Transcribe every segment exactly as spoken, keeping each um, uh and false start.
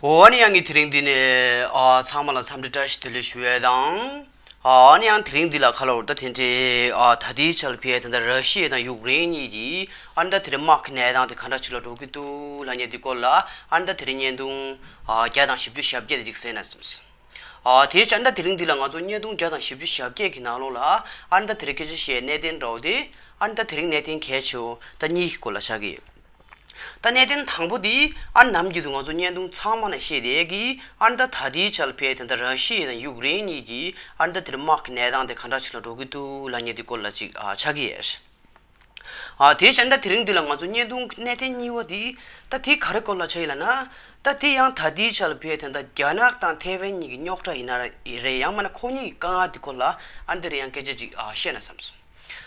འོ་ཨ་ནི་ཡང་གི་དེ་རིང་འདི་ནས་ཨ་ཚང་མ་ལ་འཚམས་འདྲི་བཀྲ་ཤིས་བདེ་ལེགས་ཞུ་ཡས་དང་། ཨ་ནི་ཡང་དེ་རིང་འདི་ལ་ཁ་ལོར་ད་དེ་འདྲའི་ཨ་ད་ལྟའི་ཆར་ཕེ་ད་ལྟ་ར་ཤི་ཡ་དང་ཡུཀ་རེན་གཉིས་ཀྱི་ཨ་ནི་ད་དེ་རིང་དམག་གི་གནས་སྟངས་དེ་ག་འདྲ་ཅིག་ལ་འགྲོ་གི་འདུག་ལབ་མཁན་དེ་སྐོར་ལ་ཨ་ནི་ད་དེ་རིང་བརྙན་ཐུང་ཨ་བརྒྱ་དང་བཞི་བཅུ་ཞེ་བརྒྱད་དེ་ཅིག་གསན་ན་བསམས། ཨ་དེའི་ཆ་ད་དེ་རིང་འདི་ལ་ང་ཚོ་བརྙན་ཐུང་བརྒྱ་དང་བཞི་བཅུ་ཞེ་བརྒྱད་ཀྱི་ནང་ལོགས་ལ་ཨ་ནི་ད་དེ་རིང་སྐད་ཆ་བཤད་གནད་དོན་འདྲ་བོ་དེ་ཨ་ནི་ད་དེ་རིང་གནད་དོན་གལ་ཆེ་བོ་ད་གཉིས་ཀྱི་སྐོར་ལ་ཆགས་ཀྱི་ཡོད། ད་གནད་དོན་དང་པོ་དེ་ཨ་ནི་ནམ་རྒྱུན་དུ་ང་ཚོ་བརྙན་ཐུང་ཚང་མ་ནས་བཤད་བསྡད་ཀྱི་ཨ་ནི་ད་ད་ལྟའི་ཆར་ཕེ་ད་ལྟ་ར་ཤི་ཡ་དང་ཡུཀ་རེན་གཉིས་ཀྱི་ཨ་ནི་ད་དེ་རིང་དམག་གི་གནས་སྟངས་དེ་ག་འདྲ་ཅིག་ལ་འགྲོ་གི་འདུག་ལབ་མཁན་དེ་སྐོར་ལ་ཅིག་ཨ་ཆགས་ཀྱི་ཡོད། ཨ་དེའི་ཆ་ད་དེ་རིང་འདི་ལ་ང་ཚོ་བརྙན་ཐུང་གནད་དོན་གཉིས་པ་དེ་ད་དེ་ག་རེ་སྐོར་ལ་ཆགས་ཡིན་ལབ་ན། ད་དེ་ཡང་ད་ལྟའི་ཆར་ཕེ་ད་ལྟ་རྒྱ་ནག་དང་ཐའེ་ཝན་གཉིས་ཀྱི་རྙོག་དྲ་ཡིན་ན་རེད། ཡང་མིན་ན་ཁོ་གཉིས་ཀྱི་དཀའ་ངལ་དེ་སྐོར་ལ་ཨ་ནི་དེ་རིང་ཡང་སྐད་ཆ་ཅིག་ཨ་བཤད་ན་བསམས་སོང་།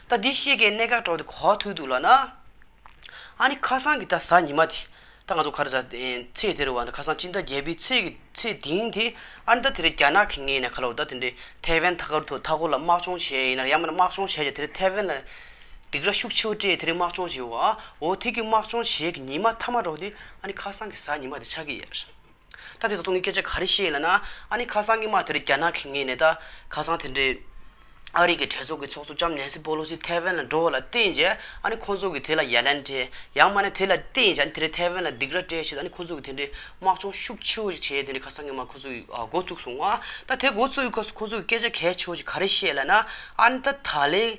ད་འདི་བཤད་མཁན་གནད་འགག་འདྲ་བོ་དེ་ག་པར་ཐུག་འདུག་ལབ་ན། ཨ་ནི་ཁ་སང་གི་ད་གཟའ་ཉི་མ་དེ། ད་ང་ཚོ་ག་རེ་ཟ་ཨེ་ཚེས་དེ་རེད་བ། ད་ཁ་སང་སྤྱི་ཟླ་བརྒྱད་པའི་ཚེས་ཀྱི་ཚེས་བདུན་དེ་ཨ་ནི་ད་དེ་རིང་རྒྱ་ནག་གི་ངོས་ནས་ཁ་ལོ་ད་དེ་འདྲའི་ཐའེ་ཝན་མཐའ་འཁོར་ཐོག་མཐའ་འཁོར་ལ་དམག་སྦྱོང་བྱས་ཡིན་ན་ཡང་མིན་ན་དམག་སྦྱོང་བྱས་རྗེས་དེ་རིང་ཐའེ་ཝན་ལ་སྡིགས་ར་ཤུགས་ཆེ་བོ་སྤྲད་དེ་རིང་དམག་སྦྱོང་བྱས་བ། འོ་དེ་གི་དམག་སྦྱོང་བྱས་ཀྱི་ཉི་མ་མཐའ་མ་འདྲ་བོ་དེ་ཨ་ནི་ཁ་སང་གི་གཟའ་ཉི་མ་དེ་ཆགས་ཀྱི་ཡོད་རེད། ད་དེ་ད་དུང་གི་སྐད་ཆ་ག་རེ་བཤད་ཡིན་ལབ་ན། ཨ་ནི་ཁ་སང་གི་མ་དེ་རིང་རྒྱ་ནག་གི་ངོས་ནས་ད་ཁ་སང་དེ་འདྲའི་ཨ་རི་གི་གྲོས་ཚོགས་ཀྱི་ཚོགས་གཙོ་ལྕམ་ནེན་སི་པོ་ལོ་སི་ཐའེ་ཝན་ལ་འགྲོ་བ་ལ་བརྟེན་རྗེས་ཨ་ནི་ཁོང་ཚོ་གི་དེ་ལ་ཡ་ལན་སྤྲད། ཡང་མིན་ན་དེ་ལ་བརྟེན་རྗེས་ཨ་ནི་དེ་རིང་ཐའེ་ཝན་ལ་སྡིགས་ར་སྤྲད་བྱས། ཨ་ནི་ཁོང་ཚོ་གི་དེ་འདྲའི་དམག་སྦྱོང་ཤུགས་ཆེ་བོ་ཞིག་བྱས། དེ་འདྲའི་ཁ་སང་གི་མ་ཁོང་ཚོ་གི་ཨ་འགོ་བཙུགས་སོང་བ། ད་དེ་འགོ་བཙུགས་ཡི་སྐབས་སུ་ཁོང་ཚོ་གི་སྐད་ཆ་གལ་ཆེ་བོ་ཞིག་ག་རེ་བཤད་ལབ་ན། ཨ་ནི་ད་ད་ལན་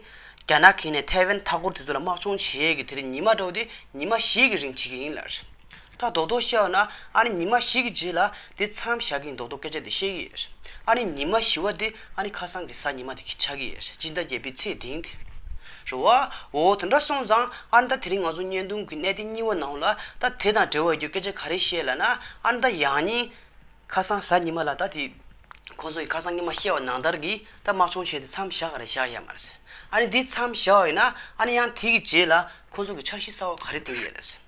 རྒྱ་ནག་གི་ནས་ཐའེ་ཝན་མཐའ་འཁོར་དེ་ཚོ་ལ་དམག་སྦྱོང་བྱེད་ཀྱི་དེ་རིང་ཉི་མ་འདྲ་བོ་དེ་ཉི་མ་བཞི་གི་རིང་བྱེད་ཀྱི་ཡིན་ལབ་རེད། ད་རྡོག་རྡོག་བཤད་པ་ན་ཨ་ནི་ཉི་མ་བཞི་གི་རྗེས་ལ་དེ་མཚམས་བཞག་གི་ཡིན། རྡོག་རྡོག་སྐད་ཆ་དེ་བཤད་ཀྱི་ཡོད་རེད། ཨ་ནི་ཉི་མ་བཞི་པ་དེ་ཨ་ནི་ཁ་སང་གི་གཟའ་ཉི་མ་དེ་གི་ཆགས་ཀྱི་ཡོད་རེད། སྤྱི་ཟླ་བརྒྱད་པའི་ཚེས་བདུན་དེ་རེད་བ། འོ་དེ་འདྲ་སོང་ཙང་ཨ་ནི་ད་དེ་རིང་ང་ཚོ་བརྙན་ཐུང་གི་གནད་དོན་གཉིས་པ་ནང་ལ་ད་དེ་དང་འབྲེལ་བ་ཡོད་རྒྱུ་སྐད་ཆ་ག་རེ་བཤད་ལབ་ན། ཨ་ནི་ད་ཡང་སྙིང་ཁ་སང་གཟའ་ཉི་མ་ལ་ད་དེ་ཁོང་ཚོ་གི་ཁ་སང་ཉི་མ་བཤད་པ་ནང་ལྟར་གྱི་ད་དམག་སྦྱོང་བྱས་ཏེ་མཚམས་བཞག་ག་རེ་བཞག་ཡ་མ་རེད། ཨ་ནི་འདི་མཚམས་བཞག་པ་ཡིན་ན་ཨ་ནི་ཡང་དེ་གི་རྗེས་ལ་ཁོང་ཚོ་གི་འཆར་གཞི་གསར་བ་ག་རེ་བཏིང་གི་ཡོད་རེད།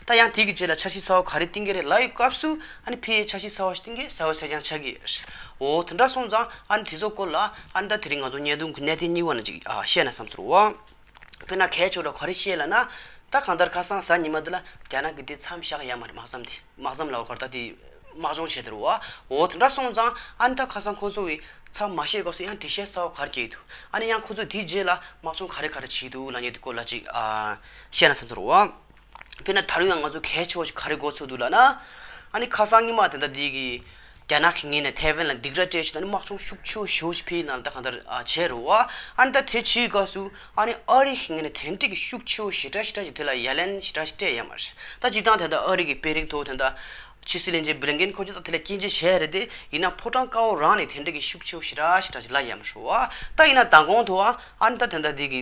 ད་ཡང་དེ་གི་རྗེས་ལ་འཆར་གཞི་གསར་བ་ག་རེ་བཏིང་གི་རེད་ལབ་ཡོད་སྐབས་སུ་ཨ་ནི་ཕ་གིའི་འཆར་གཞི་གསར་བ་ཞིག་བཏིང་གི་གསལ་པོ་གསལ་རྐྱང་ཆགས་ཀྱི་ཡོད་རེད། འོ་དེ་འདྲ་སོང་ཙང་ཨ་ནི་དེ་ཚོ་སྐོར་ལ་ཨ་ནི་ད་དེ་རིང་ང་ཚོ་བརྙན་ཐུང་གི་གནད་དོན་གཉིས་པ་ནང་ཅིག་ཨ་བཤད་ན་བསམ་ཚུལ་བ། དཔེར་ན་གལ་ཆེ་བ་ག་རེ་བཤད་ལབ་ན། ད་གང་ལྟར་ཁ་སང་གཟའ་ཉི་མ་འདི་ལ་རྒྱ་ནག་གི་དེ་མཚམས་བཞག་ཡ་མ་རེད། དམག་མཚམས་དེ་དམག་མཚམས་ལ་བ་གར་ད་དེ་དམག་སྦྱོང་བྱས་དེ་རེད་བ། འོ་དེ་འདྲ་སོང་ཙང་ཨ་ནི་ད་ཁ་སང་ཁོ་ཚོ་གི་མཚམས་མ་བཞག་སྐབས་སུ་ཡང་འགྲེལ་བཤད་གསར་བ་ག་རེ་བརྒྱབ་འདུག་ཨ་ནི་ཡང་ཁོ་ཚོ་དེའི་རྗེས་ལ་དམག་སྦྱོང་ག་རེ་ག་རེ་བྱས་འདུག་ལབ་མཁན་དེ་སྐོར་ལ་ཅིག་ཨ་བཤད་ན་བསམ་ཚུལ་རེད་བ། དཔེར་ན་ད་རུང་ཡང་ང་ཚོ་གལ་ཆེ་བ་ཞིག་ག་རེ་གོ་ཚོད་འདུག་ལབ་ན། ཨ་ནི་ཁ་སང་ཉི་མ་དེ་འདྲ་འདི་གི་རྒྱ་ནག་གི་ངོས་ནས་ཐའེ་ཝན་ལ་སྡིགས་ར་སྤྲད་བྱས། ཨ་ནི་དམག་སྦྱོང་ཤུགས་ཆེ་བོ་ཞེ་པོ་ཞིག་ཕ་གིའི་ནང་ལ་ད་གང་ལྟར་ཨ་བྱས་རེད་བ། ཨ་ནི་ད་དེ་བྱེད་སྐབས་སུ་ཨ་ནི་ཨ་རི་གི་ངོས་ནས་དེ་འདྲ་གི་ཤུགས་ཆེ་བོ་ཞེ་དྲག་ཞེ་དྲག་ཅིག་དེ་ལ་ཡ་ལན་ཞེ་དྲག་ཞིག་སྤྲད་ཡ་མ་རེད། ད་སྤྱིར་བཏང་དེ་འདྲ་ཨ་རི་གི་དཔོན་རིགས་ཐོག་དེ་འདྲ་ཕྱི་སྲིད་བློན་ཆེན་བྷི་ལིན་ཀེན་ཁོ་ཚོས་ད་དེ་ལ་སྐྱོན་བརྗོད་བྱས་རེད་དེ། ཡིན་ན་ཕོ་བྲང་དཀར་པོ་རང་ནས་དེ་འདྲ་གི་ཤུགས་ཆེ་བོ་ཞེ་དྲག་ཞེ་དྲག་ཅིག་ལབ་ཡ་མ་རེད་བ། ད་ཡིན་ན་མདང་དགོང་ཐོག་ཨ་ནི་ད་དེ་འདྲ་འདི་གི་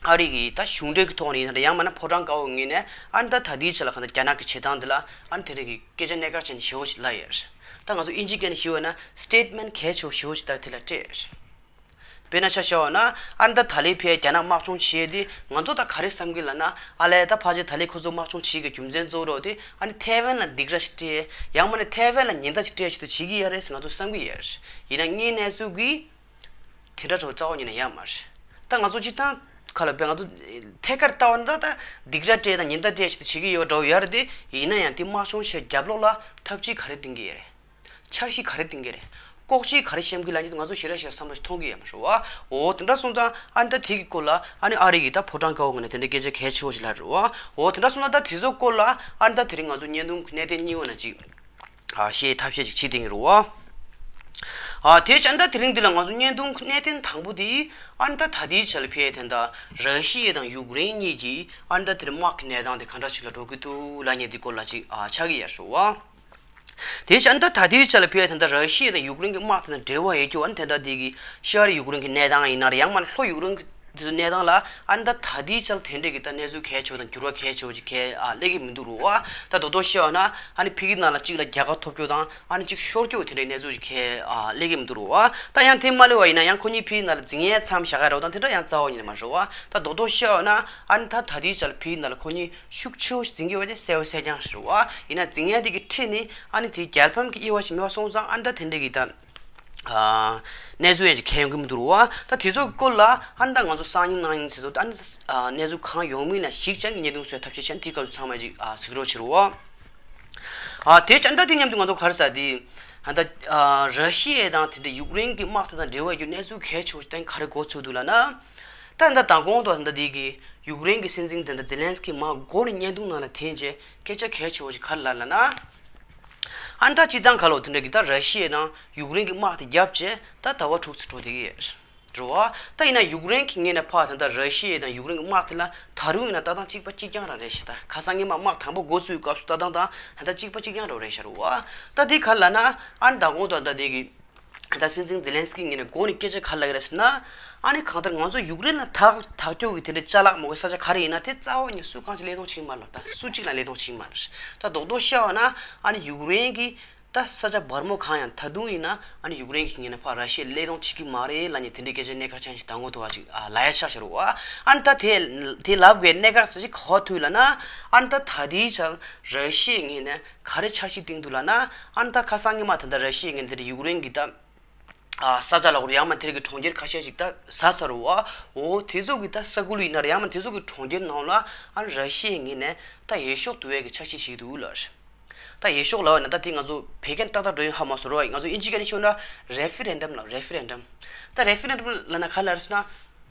ཨ་རི་གི་ད་གཞུང་འབྲེལ་གྱི་ཐོག་ནས་ཡིན་ན་རེད། ཡང་མིན་ན་ཕོ་བྲང་དཀར་པོའི་ངོས་ནས་ཨ་ནི་ད་ད་ལྟའི་ཆ་ལ་གང་ལྟར་རྒྱ་ནག་གི་བྱེད་སྟངས་འདི་ལ་ཨ་ནི་དེ་རིང་གི་སྐད་ཆ་གནད་འགག་ཅན་ཞེ་པོ་ཞིག་ལབ་ཡོད་རེད། ད་ང་ཚོ་དབྱིན་ཇིའི་སྐད་ནས་ཞུས་པ་ན་སི་ཊེ་ཊི་མེན་ཊི་གལ་ཆེ་བོ་ཞེ་པོ་ཞིག་ད་དེ་ལ་སྤྲད་ཡོད་རེད། དཔེར་ན་ཆ་བཞག་པ་ན་ཨ་ནི་ད་ད་ལན་ཕར་རྒྱ་ནག་དམག་སྦྱོང་བྱས་ཏེ་ང་ཚོ་ད་ག་རེ་བསམ་གི་ལབ་ན། ཨ་ལས་ད་ཕལ་ཆེར་ད་ལན་ཁོ་ཚོ་དམག་སྦྱོང་བྱེད་ཀྱི་རྒྱུ་མཚན་གཙོ་བོ་དེ་ཨ་ནི་ཐའེ་ཝན་ལ་སྡིགས་ར་ཞིག་སྤྲད། ཡང་མིན་ན་ཐའེ་ཝན་ལ་ཉེན་བརྡ་ཞིག་སྤྲད་ཆེད་དུ་བྱེད་ཀྱི་ཡོད་རེད་ཟེར་ང་ཚོ་བསམ་གི་ཡོད་རེད། ཡིན་ན་དངོས་གནས་ཚུལ་གྱི་དེ་འདྲ་འདྲ་བོ་རྩ་བ་ཉིད་ནས་ཡོད་མ་རེད། ད་ང་ཚོ་སྤྱིར་བཏང་ཁ་ལ་བས་ང་ཚོ་ཐད་ཀར་ལྟ་བ་ན་ད་ད་སྡིགས་ར་སྤྲད་དང་ཉེན་བརྡ་སྤྲད་ཆེད་དུ་བྱེད་ཀྱི་ཡོད་འདྲ་བོ་ཡོད་རེད་དེ། ཡིན་ན་ཡང་དེ་དམག་སྦྱོང་བྱེད་རྒྱབ་ལོགས་ལ་ཐབས་ཇུས་ག་རེ་འདིང་གི་ཡོད་རེད། འཆར་གཞི་ག་རེ་འདིང་གི་རེད། ལྐོག་ཇུས་ག་རེ་བཤམས་ཀྱི་ལབ་མཁན་དེ་ང་ཚོ་ཞེ་དྲག་ཞིག་བསམ་བློ་ཞིག་ཐོན་གྱི་ཡོད་མ་རེད་བ། འོ་དེ་འདྲ་སོང་ཙང་ཨ་ནི་ད་དེ་གི་སྐོར་ལ་ཨ་ནི་ཨ་རི་གི་ད་ཕོ་བྲང་དཀར་པོ་ངོས་ནས་དེ་འདྲའི་སྐད་ཆ་གལ་ཆེ་བོ་ཞིག་ལབ་རེད་བ། འོ་དེ་འདྲ་སོང་ཙང་ད་དེ་ཚོ་སྐོར་ལ་ཨ་ནི་ད་དེ་རིང་ང་ཚོ་བརྙན་ཐུང་གི་གནད་དོན་གཉིས་པ་ནང་ཅིག་ཨ་བཤད་ཐབས་ཤེས་ཅིག་བྱེད་བསྡད་ཀྱི་རེད་བ། ཨ་དེ་བྱས་ད་དེ་རིང་འདི་ལ་ང་ཚོ་བརྙན་ཐུང་གི་གནད་དོན་དང་པོ་དེ་ཨ་ནི་ད་ད་ལྟའི་ཆ་ལ་ཕར་དེ་འདྲ་ར་ཤི་ཡ་དང་ཡུཀ་རེན་གཉིས་ཀྱི་ཨ་ནི་ད་དེ་རིང་དམག་གི་གནས་སྟངས་དེ་ག་འདྲ་ཞིག་ལ་འགྲོ་གི་འདུག་ལབ་མཁན་དེ་སྐོར་ལ་ཅིག་ཨ་ཆགས་ཀྱི་ཡོད་རེད་བ། དེ་བཞིན་ད་ད་ལྟའི་ཆ་ལ་ཕར་དེ་འདྲ་ར་ཤི་ཡ་དང་ཡུཀ་རེན་གྱི་དམག་དེ་དང་འབྲེལ་བ་ཡོད་རྒྱུ་ཨ་ནི་དེ་འདྲ་དེ་གི་ཤར་ཡུཀ་རེན་གྱི་གནས་སྟངས་ཡིན་ན་རེད། ཡང་མིན་ན་ལྷོ་ཡུཀ་རེན་གྱི་དེ་ཚོ་གནས་སྟངས་ལ་ཨ་ནི་ད་ད་ལྟའི་ཆ་ལ་དེ་འདྲ་གི་ད་གནས་ཚུལ་གལ་ཆེ་བ་དང་འགྱུར་བ་གལ་ཆེ་བ་ཅིག་གལ་ཨ་སླེབས་ཀྱི་མི་འདུག་རུ་བ། ད་རྡོག་རྡོག་བཤད་པ་ན་ཨ་ནི་ཕ་གི་ནང་ལ་གཅིག་ལ་རྒྱལ་ཁ་ཐོབ་རྒྱུ་དང་ཨ་ནི་གཅིག་ཤོར་རྒྱུ་དེ་འདྲའི་གནས་ཚུལ་ཅིག་གལ་ཨ་སླེབས་ཀྱི་མི་འདུག་རུ་བ། ད་ཡང་དེ་མ་སླེབས་པ་ཡིན་ན་ཡང་ཁོ་གཉིས་ཕ་གི་ནང་ལ་འཛིང་ཡས་མཚམས་བཞག་ག་རེ་བ་དང་དེ་འདྲ་ཡང་རྩ་བ་ཉིད་ནས་མ་རེད་བ། ད་རྡོག་རྡོག་བཤད་པ་ན་ཨ་ནི་ད་ད་ལྟའི་ཆ་ལ་ཕ་གི་ནང་ལ་ཁོ་གཉིས་ཤུགས་ཆེ་བོ་ཞིག་འཛིང་གི་ཡོད་པ་དེ་གསལ་པོ་གསལ་རྐྱང་རེད་བ། ཡིན་ན་འཛིང་ཡས་དེ་གི་ཁྲོད་ནས་ཨ་ནི་དེ་རྒྱལ་ཕམ་གྱི་དབྱེ་བ་ཞིག་མེད་པ་སོང་ཙང་ཨ་ནི་ད་དེ་འདྲ་གི་ད། ཨ་གནས་ཚུལ་ཡང་ཅིག་གལ་ཡོང་གི་མི་འདུག་རུ་བ། ད་དེ་ཚོ་སྐོར་ལ་ཨ་ནི་ད་ང་ཚོ་སང་ཉིན་གནངས་ཉིན་ཟེར་ཚོ་ཨ་ནི་ཨ་གནས་ཚུལ་གང་ཡོང་མིན་ལ་གཞིགས་བྱས་ནས་བརྙན་ཐུང་བཟོས་ཐབས་ཤེས་བྱས་ནས་དེའི་སྐབས་སུ་ཚང་མས་ཅིག་ཨ་གཟིགས་རོགས་བྱེད་རུ་བ། ཨ་དེ་ཅང་ད་དེ་མཉམ་དུ་ང་ཚོ་ག་རེ་ཟེར་དེ། ཨ་ད་ཨ་ར་ཤི་ཡ་དང་དེ་འདྲ་ཡུཀ་རེན་གྱི་དམག་དེ་དང་འབྲེལ་བ་ཡོད་རྒྱུ་གནས་ཚུལ་གལ་ཆེ་བོ་ཞིག་ག་རེ་གོ་ཚུལ་འདུག་ལབ་ན། ད་ད་མདང་དགོང་དུ་ད་དེ་གི་ཡུཀ་རེན་གྱི་སྲིད་འཛིན་དེ་འདྲ་ཛེ་ལན་སི་ཀི་མར་མགོ་ནས་བརྙན་ཐུང་ནང་ལ་འཐེན་རྗེས་སྐད་ཆ་གལ་ཆེ་བོ་ཞིག་ག་རེ་ལབ་ལབ་ན། ཨ་ད་སྤྱིར་བཏང་ག་ལོ་དེ་འདྲ་གི་ད་ར་ཤི་ཡ་དང་ཡུཀ་རེན་གྱི་དམག་དེ་བརྒྱབ་རྗེས་ད་ཟླ་བ་དྲུག་ཙམ་འགྲོ་བསྡད་ཀྱི་ཡོད། རེད་བ། ད་ཡིན་ན་ཡུཀ་རེན་གྱི་ངོས་ནས་ཕར་ད་ལྟ་ར་ཤི་ཡ་དང་ཡུཀ་རེན་གྱི་དམག་དེ་ལ་ད་རུང་ཡིན་ན་ལྟ་སྟངས་གཅིག་པ་གཅིག་རྐྱང་རང་རེད་ཤག་ད་ཁ་སང་ཉི་མ་དམག་དང་པོ་འགོ་བཙུགས་སྐབས་སུ་ལྟ་སྟངས་དང་ད་ལྟ་གཅིག་པ་གཅིག་རྐྱང་རང་རེད་ཤག་རེད་བ། ད་དེ་ག་རེ་ལབ་ན། ཨ་ནི་ད་གོང་དུ་ད་དེ་གི་ད་སྲིད་འཛིན་ཛེ་ལན་སི་ཀི་ངོས་ནས་མགོ་ནས་སྐད་ཆ་ག་རེ་ལབ་ཀྱི་རེད་ཟེར་ན། ཨ་ནི་གང་ལྟར་ང་ཚོ་ཡུཀ་རེན་ལ་ཐག་ཐག་གཅོད་ཀྱི་དེ་འདྲའི་ཅ་ལག་མང་པོ་ས་ཆ་ག་རེ་ཡིན་ན་དེ་རྩ་བ་ཉིད་སུ་གང་ཅིག་ལེན་སྟངས་བྱེད་ཀྱི་མ་རེད། ད་སུ་གཅིག་ལ་ལེན་སྟངས་བྱེད་ཀྱི་མ་རེད། ད་རྡོག་རྡོག་བཤད་པ་ན་ཨ་ནི་ཡུཀ་རེན་གྱི་ད་ས་ཆ་བར་མོ་གང་ཡང་ད་དུང་ཡིན་ན་ཨ་ནི་ཡུཀ་རེན་གྱི་ངོས་ནས་ཕར་ར་ཤི་ཡ་སླེབས་སྟངས་བྱེད་ཀྱི་མ་རེད་ལབ་ནས་དེ་འདྲའི་སྐད་ཆ་གནད་འགག་ཅན་ཞིག་ད་ངོ་ཐུག་པ་ཅིག་ཨ་ལབ་ཡ་ཆགས་ཤག་རེད་བ། ཨ་ནི་ད་དེ་དེ་ལབ་དགོས་གནད་འགག་ཅན་ཞིག་ག་པར་ཐུག་ལབ་ན། ཨ་ནི་ད་ད་ལྟའི་ཆར་ར་ཤི་ཡའི་ངོས་ནས་ག་རེ་འཆར་གཞི་བཏིང་འདུག་ལབ་ན། ཨ་ནི་ད་ཁ་སང་ཉི་མ་ད་ལྟ་ར་ཤི་ཡའི་ངོས་ནས་དེ་འདྲ་ཡུཀ་རེན་གྱི་ད་ཨ་ས་ཆ་ལ་གོ་ཡང་མ་དེ་རིགས་ཀྱི་གྲོང་ཁྱེར་ཁ་ཤས་ཤིག་ད་ཟ་ཚར་བ། འོ་དེ་ཚོ་གི་ད་ས་ཁུལ་ཡིན་ན་རེད། ཡང་མ་དེ་ཚོ་གི་གྲོང་ཁྱེར་ནང་ལ་ཨ་ནི་ར་ཤི་ཡའི་ངོས་ནས་ད་འོས་ཤོག་བསྡུ་ཡས་ཀྱི་འཆར་གཞི་ཞིག་འདུག་ལབ། ད་འོས་ཤོག་ལབ་པ་ན་ད་དེ་ང་ཚོ་བོད་སྐད་ཏག་ཏག་འགྲོ་ཡོང་ཧ་མ་སོང་རོགས། ང་ཚོ་ཨིན་ཇི་སྐད་ནས་ཤོད་ན་རེ་ཕི་རེན་ཌམ་ལབ། རེ་ཕི་རེན་ཌམ། ད་རེ་ཕི་རེན་ཌམ་ལབ་ན་ག་རེ་ལབ་རེད་ཟེར་ན།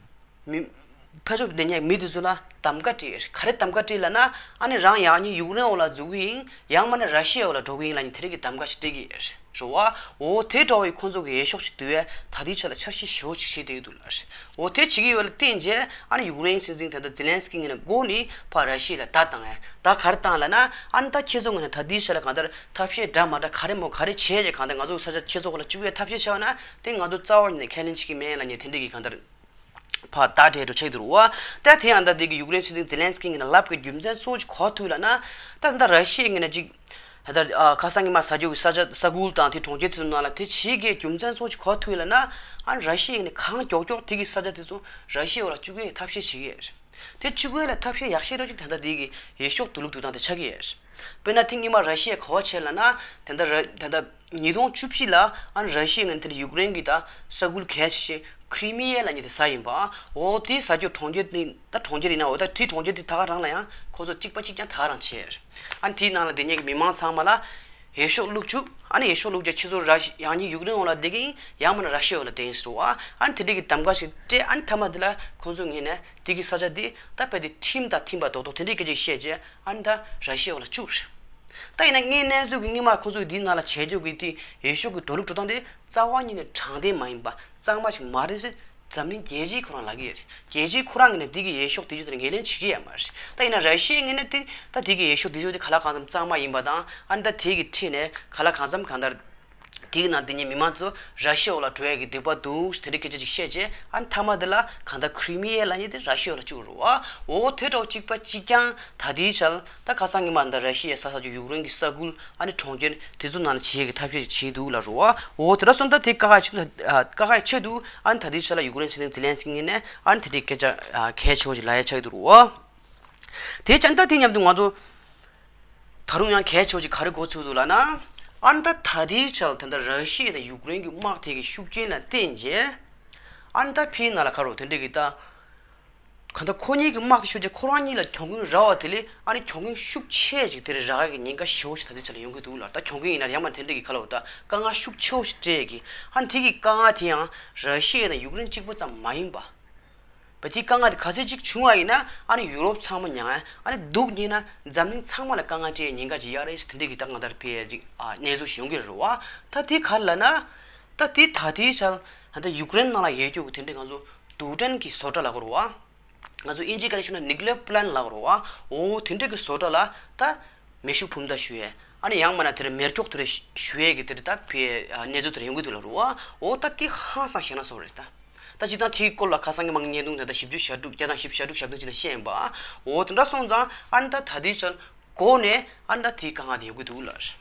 མི་ཕར་ཕྱོགས་དེ་ཉག་མི་དེ་ཚོ་ལ་གདམ་ག་སྤྲད། ག་རེ་གདམ་ག་སྤྲད་ལབ་ན། ཨ་ནི་རང་ཡང་ནི་ཡུཀ་རེན་འོག་ལ་འཛུལ་གི་ཡིན། ཡང་མིན་ན་ར་ཤི་ཡའི་འོག་ལ་འགྲོ་གི་ཡིན་ལབ་ནས་དེ་རིགས་ཀྱི་གདམ་ག་ཞིག་སྤྲད་ཀྱི་ཡོད་རེད་བ། འོ་དེ་འདྲ་བོ་ཡི་ཁོང་ཚོ་གི་འོས་ཤོག་ཅིག་བསྡུ་ཡས་ད་ལྟའི་ཆ་ལ་འཆར་གཞི་ཞེ་པོ་ཅིག་བྱེད་བསྡད་ཀྱི་འདུག་ལབ་རེད། འོ་དེ་བྱེད་ཀྱི་ཡོད་ལ་བརྟེན་རྗེས་ཨ་ནི་ཡུཀ་རེན་སྲིད་འཛིན་ད་ལྟ་ཛེ་ལན་སི་ཀི་ངོས་ནས་མགོ་ནས་ཕར་ར་ཤི་ཡ་ལ་བརྡ་བཏང་ཡས། ད་ག་རེ་བཏང་ལབ་ན། ཨ་ནི་ད་ཁྱེད་ཚོ་ངོས་ནས་ད་ལྟའི་ཆ་ལ་གང་ལྟར་ཐབས་ཤེས་འདྲ་མ་འདྲ་ག་རེ་མོ་ག་རེ་བྱས་རྗེས་གང་ལྟར་ང་ཚོ་གི་ས་ཆ་ཁྱེད་ཚོ་འོག་ལ་བཅུག་ཡས་ཐབས་ཤེས་བྱས་པ་ན་དེ་ང་ཚོ་རྩ་བ་ཉིད་ནས་ཁས་ལེན་བྱེད་ཀྱི་མེད་ལབ་ནས་དེ་འདྲ་གི་གང་ལྟར། ཕར་ད་དྲན་འགྲོ་ཆགས་འདུག་རོ། ད་དེ་ཡང་ད་དེ་གི་ཡུཀ་རེན་སྲིད་འཛིན་ཛེ་ལན་སི་ཀི་ངོས་ནས་ལབ་དགོས་རྒྱུ་མཚན་གཙོ་བོ་ཅིག་ག་པར་ཐུག་ལབ་ན། ད་ད་ར་ཤི་ཡའི་ངོས་ནས་ཅིག་ད་ལྟ་ཨ་ཁ་སང་ཉི་མ་ཟ་རྒྱུ་གི་ས་ཆ་ས་ཁུལ་དང་དེ་གྲོང་ཁྱེར་དེ་ཚོ་ནང་ལ་དེ་བྱེད་དགོས་རྒྱུ་མཚན་གཙོ་བོ་ཅིག་ག་པར་ཐུག་ལབ་ན། ཨ་ར་ཤི་ཡའི་ངོས་ནས་གང་མགྱོགས་མགྱོགས་དེ་གི་ས་ཆ་དེ་ཚོ་ར་ཤི་ཡའི་འོག་ལ་བཅུག་ཡས་ཐབས་ཤེས་བྱེད་ཀྱི་ཡོད་རེད། དེ་བཅུག་ཡས་ལ་ཐབས་ཤེས་ཡག་ཤོས་ར་ཅིག་ད་ལྟ་དེ་གི་འོས་ཤོག་བསྡུ་ལུགས་བསྡུ་སྟངས་དེ་ཆགས་ཀྱི་ཡོད་རེད། དཔེར་ན་དེ་སྔོན་མ་ར་ཤི་ཡས་ག་པར་བྱས་ལབ་ན། དེ་འདྲ་ར་དེ་འདྲ་ཉིས་སྟོང་བཅུ་བཞི་ལ་ཨ་ནི་ར་ཤི་ཡའི་ངོས་ནས་དེ་འདྲ་ཡུཀ་རེན་གྱི་ད་ས་ཁུལ་གལ་ཆེ་ཤོས་ཁི་རི་མི་ཡ་ལབ་མཁན་དེ་ཟ་ཡིན་པ། འོ་དེ་ཟ་རྒྱུ་གྲོང་ཁྱེར་དེ་ད་གྲོང་ཁྱེར་ཡིན་ན་འོ་ད་དེ་གྲོང་ཁྱེར་དེ་ད་ག་རང་ལ་ཡང་ཁོ་ཚོ་གཅིག་པ་གཅིག་རྐྱང་ད་ག་རང་བྱས། ཨ་ནི་དེའི་ནང་ལ་དེ་ཉིད་ཀྱི་མི་མང་ཚང་མ་ལ་འོས་ཤོག་བླུགས་བཅུག་ཨ་ནི་འོས་ཤོག་བླུགས་རྗེས་ཁྱེད་ཚོ་ར་ཤི་ཡང་ནི་ཡུཀ་རེན་འོག་ལ་བསྡད་ཀྱི་ཡིན། ཡང་མིན་ན་ར་ཤི་ཡའི་འོག་ལ་བསྡད་ཡིན་ཟེར་བ། ཨ་ནི་དེ་འདྲ་གི་གདམ་ག་ཞིག་སྤྲད། ཨ་ནི་མཐའ་མ་དེ་ལ་ཁོ་ཚོ་ངོས་ནས་དེ་གི་ས་ཆ་དེ་ད་རྦད་དེ་ཁྲིམས་དང་མཐུན་པ་རྡོག་རྡོག་དེ་འདྲའི་སྐད་ཆ་བཤད་རྗེས་ཨ་ནི་ད་ར་ཤི་ཡའི་འོག་ལ་བཅུག་རེད། ད་ཡིན་ན་ངས་གནས་ཚུལ་གྱི་སྔོན་མ་ཁོ་ཚོ་གི་འདིའི་ནང་ལ་བྱེད་རྒྱུ་གི་དེ་འོས་ཤོག་གི་འགྲོ་ལུགས་འགྲོ་སྟངས་དེ་རྩ་བ་ཉིད་ནས་དྲང་བདེན་མ་ཡིན་པ་གཙང་མ་ཞིག་མ་རེད་ཟེར་འཛམ་གླིང་རྒྱལ་སྤྱིས་ཁོ་རང་ལབ་ཀྱི་ཡོད་རེད། རྒྱལ་སྤྱིས་ཁོ་རང་ངོས་ནས་འདི་གི་འོས་ཤོག་དེ་ཚོ་དེ་ངོས་ལེན་བྱེད་ཀྱི་ཡོད་མ་རེད། ད་ཡིན་ན་ར་ཤི་ཡའི་ངོས་ནས་དེ་ད་འདི་གི་འོས་ཤོག་དེ་ཚོ་དེ་ག་ལ་གང་འཚམ་གཙང་མ་ཡིན་པ་དང་ཨ་ནི་ད་དེ་གི་འཁྲིས་ནས་ག་ལ་གང་འཚམ་གང་ལྟར། དེའི་ནང་དེ་ཉིད་མི་མང་ཚོ་ར་ཤི་ཡའི་འོག་ལ་འགྲོ་ཡས་ཀྱི་འདོད་པ་འདུག་དེ་འདྲའི་སྐད་ཆ་ཅིག་བཤད་རྗེས་ཨ་ནི་མཐའ་མ་དེ་ལ་གང་ལྟར་ཁི་རི་མི་ཡ་ལབ་མཁན་དེ་ར་ཤི་ཡའི་འོག་ལ་བཅུག་རོ། འོ་དེ་འདྲ་བོ་གཅིག་པ་གཅིག་རྐྱང་ད་ལྟའི་ཆར་ད་ཁ་སང་ཉི་མ་འདི་ར་ཤི་ཡའི་ས་ས་ཆ་ཡུཀ་རེན་གྱི་ས་ཁུལ་ཨ་ནི་གྲོང་ཁྱེར་དེ་ཚོ་ནང་ལ་བྱེད་ཡས་ཀྱི་ཐབས་ཤེས་ཅིག་བྱས་འདུག་ལབ་རོ། འོ་དེ་འདྲ་སོང་ད་དེ་དཀའ་ཁག་ཆེ་དཀའ་ཁག་ཆེ་འདུག་ཨ་ནི་ད་ལྟའི་ཆར་ལ་ཡུཀ་རེན་སྲིད་འཛིན་ཛེ་ལན་སི་ཀི་ངོས་ནས་ཨ་ནི་དེ་འདྲའི་སྐད་ཆ་གལ་ཆེ་བོ་ཅིག་ལབ་ཡ་ཆགས་ཀྱི་འདུག་རོ། དེ་ཅང་ད་དེ་མཉམ་དུ་ང་ཚོ་ད་རུང་ཡང་གལ་ཆེ་བ་ཅིག་ག་རེ་གོ་ཚུལ་འདུག་ལབ་ན། ཨ་ནི་ད་ད་ལྟའི་ཆར་ད་ལྟ་ར་ཤི་ཡ་དང་ཡུཀ་རེན་གྱི་དམག་དེ་གི་ཤུགས་རྐྱེན་ལ་བརྟེན་རྗེས། ཨ་ནི་ད་ཕིའི་ནང་ལ་ག་རུ་དེ་འདྲ་གི་ད་ག་ད་ཁོ་གཉིས་ཀྱི་དམག་དེ་ཤུགས་ཆེ་ཁོ་རང་གཉིས་ལ་གྱོང་གུན་རག་པ་དེ་ལས་ཨ་ནི་གྱོང་གུན་ཤུགས་ཆེ་ཅིག་དེ་རེ་རག་ཡ་གི་ཉེན་ཁ་ཞེ་པོ་ཞིག་ད་ལྟའི་ཆར་ལ་ཡོང་གི་འདུག་ལ། ད་གྱོང་གུན་ཡིན་ན་ཡང་མ་དེ་འདྲ་གི་ག་ལ་འོ་ད་དཀའ་ངལ་ཤུགས་ཆེ་བོ་ཞིག་སྤྲད་ཡ་གི་ཨ་ནི་དེ་གི་དཀའ་ངལ་དེ་ཡང་ར་ཤི་ཡ་དང་ཡུཀ་རེན་གཅིག་པུ་ཙམ་མ་ཡིན་པ། བ་དེའི་དཀའ་ངལ་དེ་ག་ཚོད་ཅིག་བྱུང་བ་ཡིན་ན་ཨ་ནི་ཡུ་རོབ་ཚང་མ་མྱངས་ཨ་ནི་སྡུག་བསྔལ་ན་འཛམ་གླིང་ཚང་མ་ལ་དཀའ་ངལ་སྤྲད་ཉེན་ཁ་ཅིག་ཡོད་རེད་ཟེར་དེ་འདྲའི་གི་ད་གང་ལྟར་ཕེ་ཅིག་ཨ་གནས་ཚུལ་ཞིག་ཡོང་གི་རེད་བ། ད་དེ་ག་རེ་ལབ་ན། ད་དེ་ད་དེའི་ཆར་ད་ཡུཀ་རེན་ནང་ལ་ཡོད་རྒྱུ་གི་དེ་འདྲའི་ང་ཚོ་རྡུལ་ཕྲན་གྱི་བཟོ་གྲྭ་ལབ་དགོས་རེད་བ། ང་ཚོ་ཨིན་ཇིའི་སྐད་ནས་ཞུས་ན་ནིའུ་ཀི་ལི་ཡར་པི་ལན་ཊི་ལབ་དགོས་རེད་བ། འོ་དེ་འདྲའི་གི་བཟོ་གྲྭ་ལ་ད་མེ་ཤུགས་འབུམ་ཕྲག་གཞུ་ཡས་ཨ་ནི་ཡང་མིན་ན་དེ་འདྲ་མེ་སྒྱོགས་དེ་འདྲ་གཞུ་ཡས་གི་དེ་འདྲ་ད་ཕེ་གནས་ཚུལ་དེ་འདྲ་ཡོང་གི་འདུག་ལབ་རེད་བ། འོ་ད་དེ་ཧང་སང་ཞེ་ན་སོང་རེད་ད། ད་སྤྱིར་བཏང་དེའི་སྐོར་ལ་ཁ་སང་གི་མང་བརྙན་ཐུང་དེ་འདྲ་བཞི་བཅུ་ཞེ་དྲུག་བརྒྱ་དང་བཞི་བཅུ་ཞེ་དྲུག་ཞེ་བདུན་ཅིག་ལ་བཤད་ཡིན་པ། འོ་དེ་འདྲ་སོང་ཙང་ཨ་ནི་ད་ད་ལྟའི་ཆར་འགོ་ནས་ཨ་ནི་ད་དེའི་དཀའ་ངལ་དེ་ཡོང་གི་འདུག་ལབ་རེད་